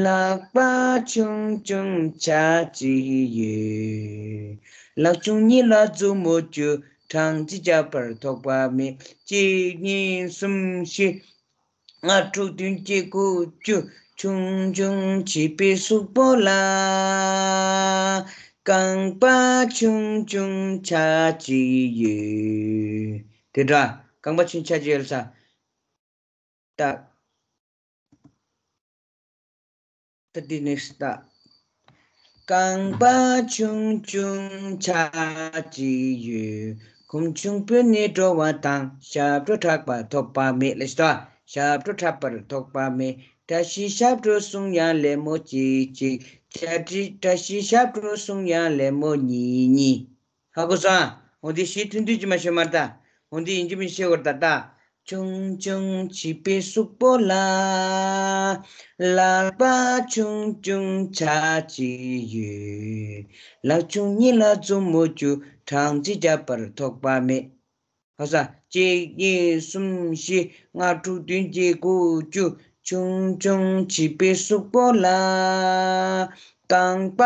ལག་པ་ཆུང་ཆུང་ཆ་གཅིག་ཡོད། ལག་ཆུང་གཉིས་ལ་མཛུབ་མོ་བཅུ། གྲངས་གཅིག་རྒྱག་པར་ཐོགས་པ་མེད། གཅིག་གཉིས་གསུམ་བཞི། ལྔ་དྲུག་བདུན་བརྒྱད་དགུ་བཅུ། ཆུང་ཆུང་བྱིས་པའི་གཟུགས་པོ་ལ། རྐང་པ་ཆུང་ཆུང་ཆ་གཅིག་ཡོད། དེ་འདྲ་རྐང་པ་ཆུང་ཆ་གཅིག་ཡོད་ལ་ས། ད། ད་འདི་ནེགསི་ད། རྐང་པ་ཆུང་ཆུང་ཆ་གཅིག་ཡོད། གོམ་ཆུང་པོས་ནི་འགྲོ་བ་དང་། ཞབས་བྲོ་འཁྲབ་པར་ཐོགས་པ་མེད་ལ་ཞིག་ད། ཞབས་བྲོ་འཁྲབ་པར་ཐོགས་པ་མེད། བཀྲ་ཤིས་ཞབས་བྲོ་གསུང་ཡང་ལད་མོ་གཅིག་གཅིག་བཀྲ་ཤིས་བཀྲ་ཤིས་ཞབས་བྲོ་གསུང་ཡང་ལད་མོ་གཉིས་གཉིས། ཧ་གོ་སོང་ཨ། འོ་འདི་གཞས་ཐུང་ཐུང་ཅིག་མ་ཤོད་མར་ད། འོ་འདི་ཡིན་གཅིག་མིན་གཅིག་ཤེས་དགོས་རེད་ད་ད། ཆུང་ཆུང་བྱིས་པའི་གཟུགས་པོ་ལ། ལག་པ་ཆུང་ཆུང་ཆ་གཅིག་ཡོད། ལག་ཆུང་གཉིས་ལ་མཛུབ་མོ་བཅུ། གྲངས་གཅིག་རྒྱག་པར་ཐོགས་པ་མེད། ཧ་ས། གཅིག་གཉིས་གསུམ་བཞི། ལྔ་དྲུག་བདུན་བརྒྱད་དགུ་བཅུ། ཆུང་ཆུང་བྱིས་པའི་གཟུགས་པོ་ལ། རྐང་པ་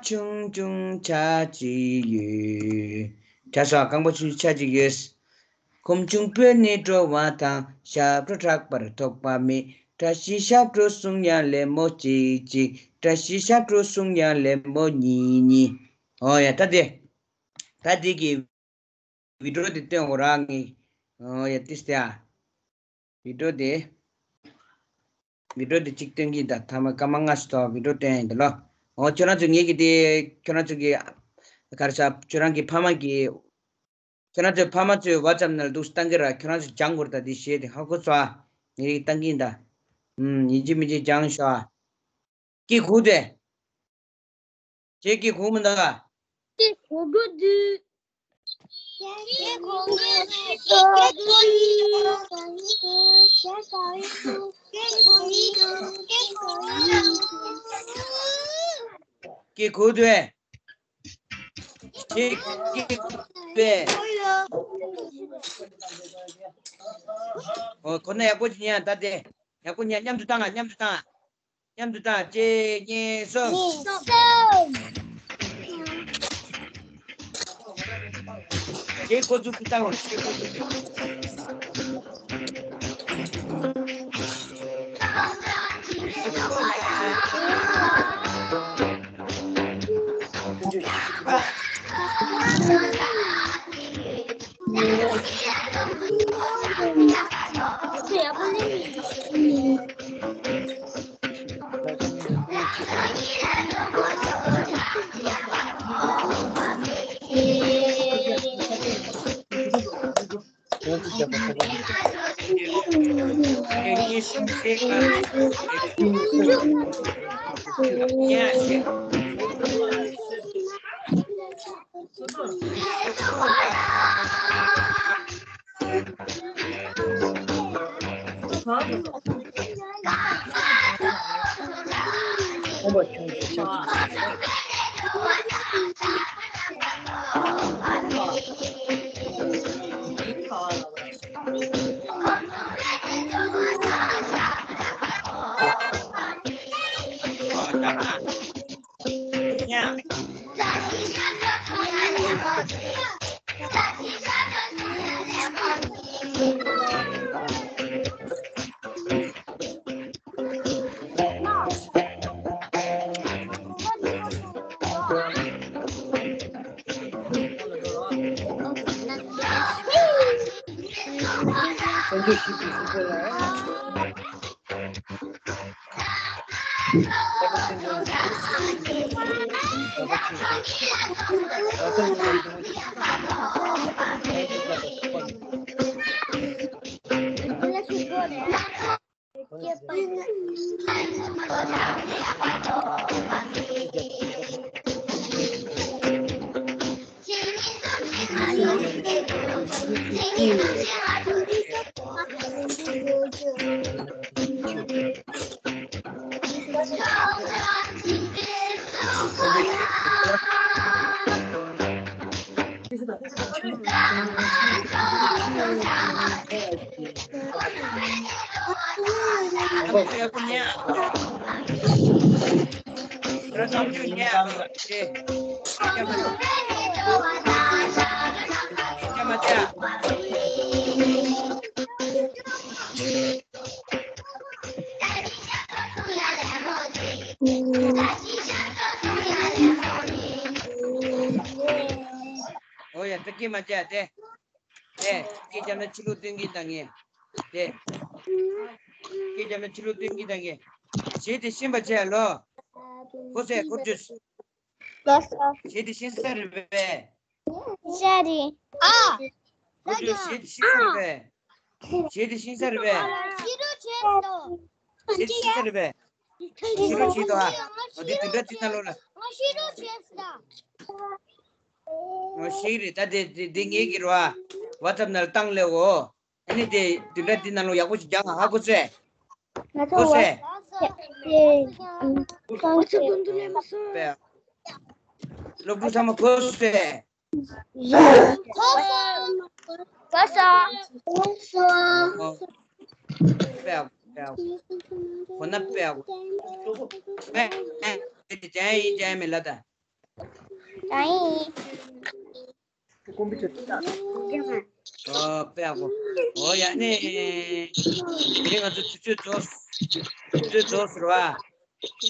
ཆུང་ཆུང་ཆ་གཅིག་ཡོད། བྱས་སོང་རྐང་པ་ཆུང་ཆུང་ཆ་གཅིག་ཡོད། གོམ་ཆུང་པོས་ནི་འགྲོ་བ་དང་། ཞབས་བྲོ་འཁྲབ་པར་ཐོགས་པ་མེད། བཀྲ་ཤིས་ཞབས་བྲོ་གསུང་ཡང་ལད་མོ་གཅིག་གཅིག་བཀྲ་ཤིས་ཞབས་བྲོ་གསུང་ཡང་ལད་མོ་གཉིས་གཉིས། འོ་ཡ་ད་དེ། ད་དེ་གི་བི་ཌི་ཡོ་དེ་སྟོན་འོ་རང་ངི། འོ་ཡ་ཏིས་ཏེ་ཨ། བི་ཌི་ཡོ་དེ། བི་ཌི་ཡོ་དེ་གཅིག་སྟོན་གི་ད་ཐ་མ་སྐར་མ་ལྔ་ཞིག་ཐོག་བི་ཌི་ཡོ་སྟོན་ཡིན་ད་ལོ། འོ་ཁྱོད་རང་ཚོ་ངེད་ཀྱི་དེ་ཁྱོད་རང་ཚོ་གི་ག་རེ་ཟ་ཁྱོད་རང་གི་ཕ་མ་གི་ཁྱོད་རང་ཚོའི་ཕ་མ་ཚོའི་ཝ་ཙབ་ནང་ལ་འདུག་སྟངས་ཀྱི་ར། ཁྱོད་རང་ཚོ་སྦྱང་དགོས་རེད་ད། འདི་གཞས་དེ་ཧ་གོ་སོང་ཨ། ངས་རིག་བཏང་གི་ཡིན་ད། ཨུམ། ཡིན་གཅིག་མིན་གཅིག་སྦྱང་ཤོག་ཨ། ཀྱེ་གོ་དེ། ཁྱེད་ཀྱིས་གོ་མི་འདུག་ག་ཀྱེ་གོ་གི་འདུག་ཀྱེ་གོ་གི་འདུག་ཀྱེ་གོ་དེ། ཅིག་ཅིག་པས། ཨོ་ཁོ་ན་ཡག་པོ་ཅིག་ཉན་ད་དེ། ཡག་པོ་ཉན། མཉམ་དུ་བཏང་ང་། མཉམ་དུ་བཏང་། མཉམ་དུ་བཏང་། གཅིག་གཉིས་གསུམ། གཉིས་གསུམ། གཅིག་འགོ་འཛུགས་ཀྱིས་བཏང་རོགས། གཅིག་འགོ་འཛུགས་ཀྱིས། ཨོ་ཡ། ད་སྐད་མ་རྒྱག་དེ། དེ་སྐད་རྒྱབ་ན་ཕྱི་ལོགས་སྟོན་གྱིན་བཏང་ངས། དེ་སྐད་རྒྱབ་ན་ཕྱི་ལོགས་སྟོན་གྱིན་བཏང་ངས། གཞས་དེ་ཤེས་པ་བྱས་ལོ། ཁོ་ཚོས་ཁོར་བརྗོད། ལགས་སོ། གཞས་དེ་ཤེས་ས་རེད་པས། ཤེས་རེད། ཨ། ཁོར་བརྗོད། གཞས་དེ་ཤེས་ས་རེད་པས། གཞས་དེ་ཤེས་ས་རེད་པས། ཤེས་རོགས་བྱས་སོ། གཞས་དེ་ཤེས་ས་རེད་པས། ཤེས་རོགས་བྱས་ཏོ་ཨ། འོ་དེ་བདུན་ཕྲག་གཅིག་ནང་ལོགས་ལ། ང་ཤེས་རོགས་བྱས་སོ། ང་ཤེས་རེད། ད་དེ་དེ་དེ་ངེད་ཀྱི་རེད་བ། ཝ་ཚབ་ནང་ལ་བཏང་ལེ་འོ། ཨ་ནི་དེ་བདུན་ཕྲག་འདི་ནང་ལོགས་ཡག་པོ་ཞིག་རྒྱག་ང་ཧ་གོ་ཚེ། ང་ཚོ་གོ་ཚེ། ཝ་ཚབ་དེ་ཨམ་གང་ཚེ། སློབ་ཕྲུག་ཚང་མ་གོ་ཚེ། གོ་སོང་། གོ་སོང་། ཨོ། དཔེ་ཡག་པོ། དཔེ་ཡག་པོ། གོ་ན་དཔེ་ཡག་པོ། དཔེ་ཡག་པོ། ཅན་ཡིན་ཅན་མེད་ལ་ད། ཨོ། དཔེ་ཡག་པོ། ཨོ་ཡ་ནི། དེ་རིང་ང་ཚོ་དུས་ཚོད་རྫོགས། དུས་ཚོད་རྫོགས་ཟེར་བ། ཨ་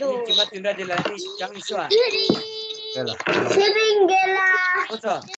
ནི་རྗེས་མ་བདུན་ཕྲག་དེ་ལ་ཨ་ནི་ཞིག་སྦྱང་ཤོག་ཨ། ཚེ་རིང་དགེ་ལགས། ཁོ་ཚོ།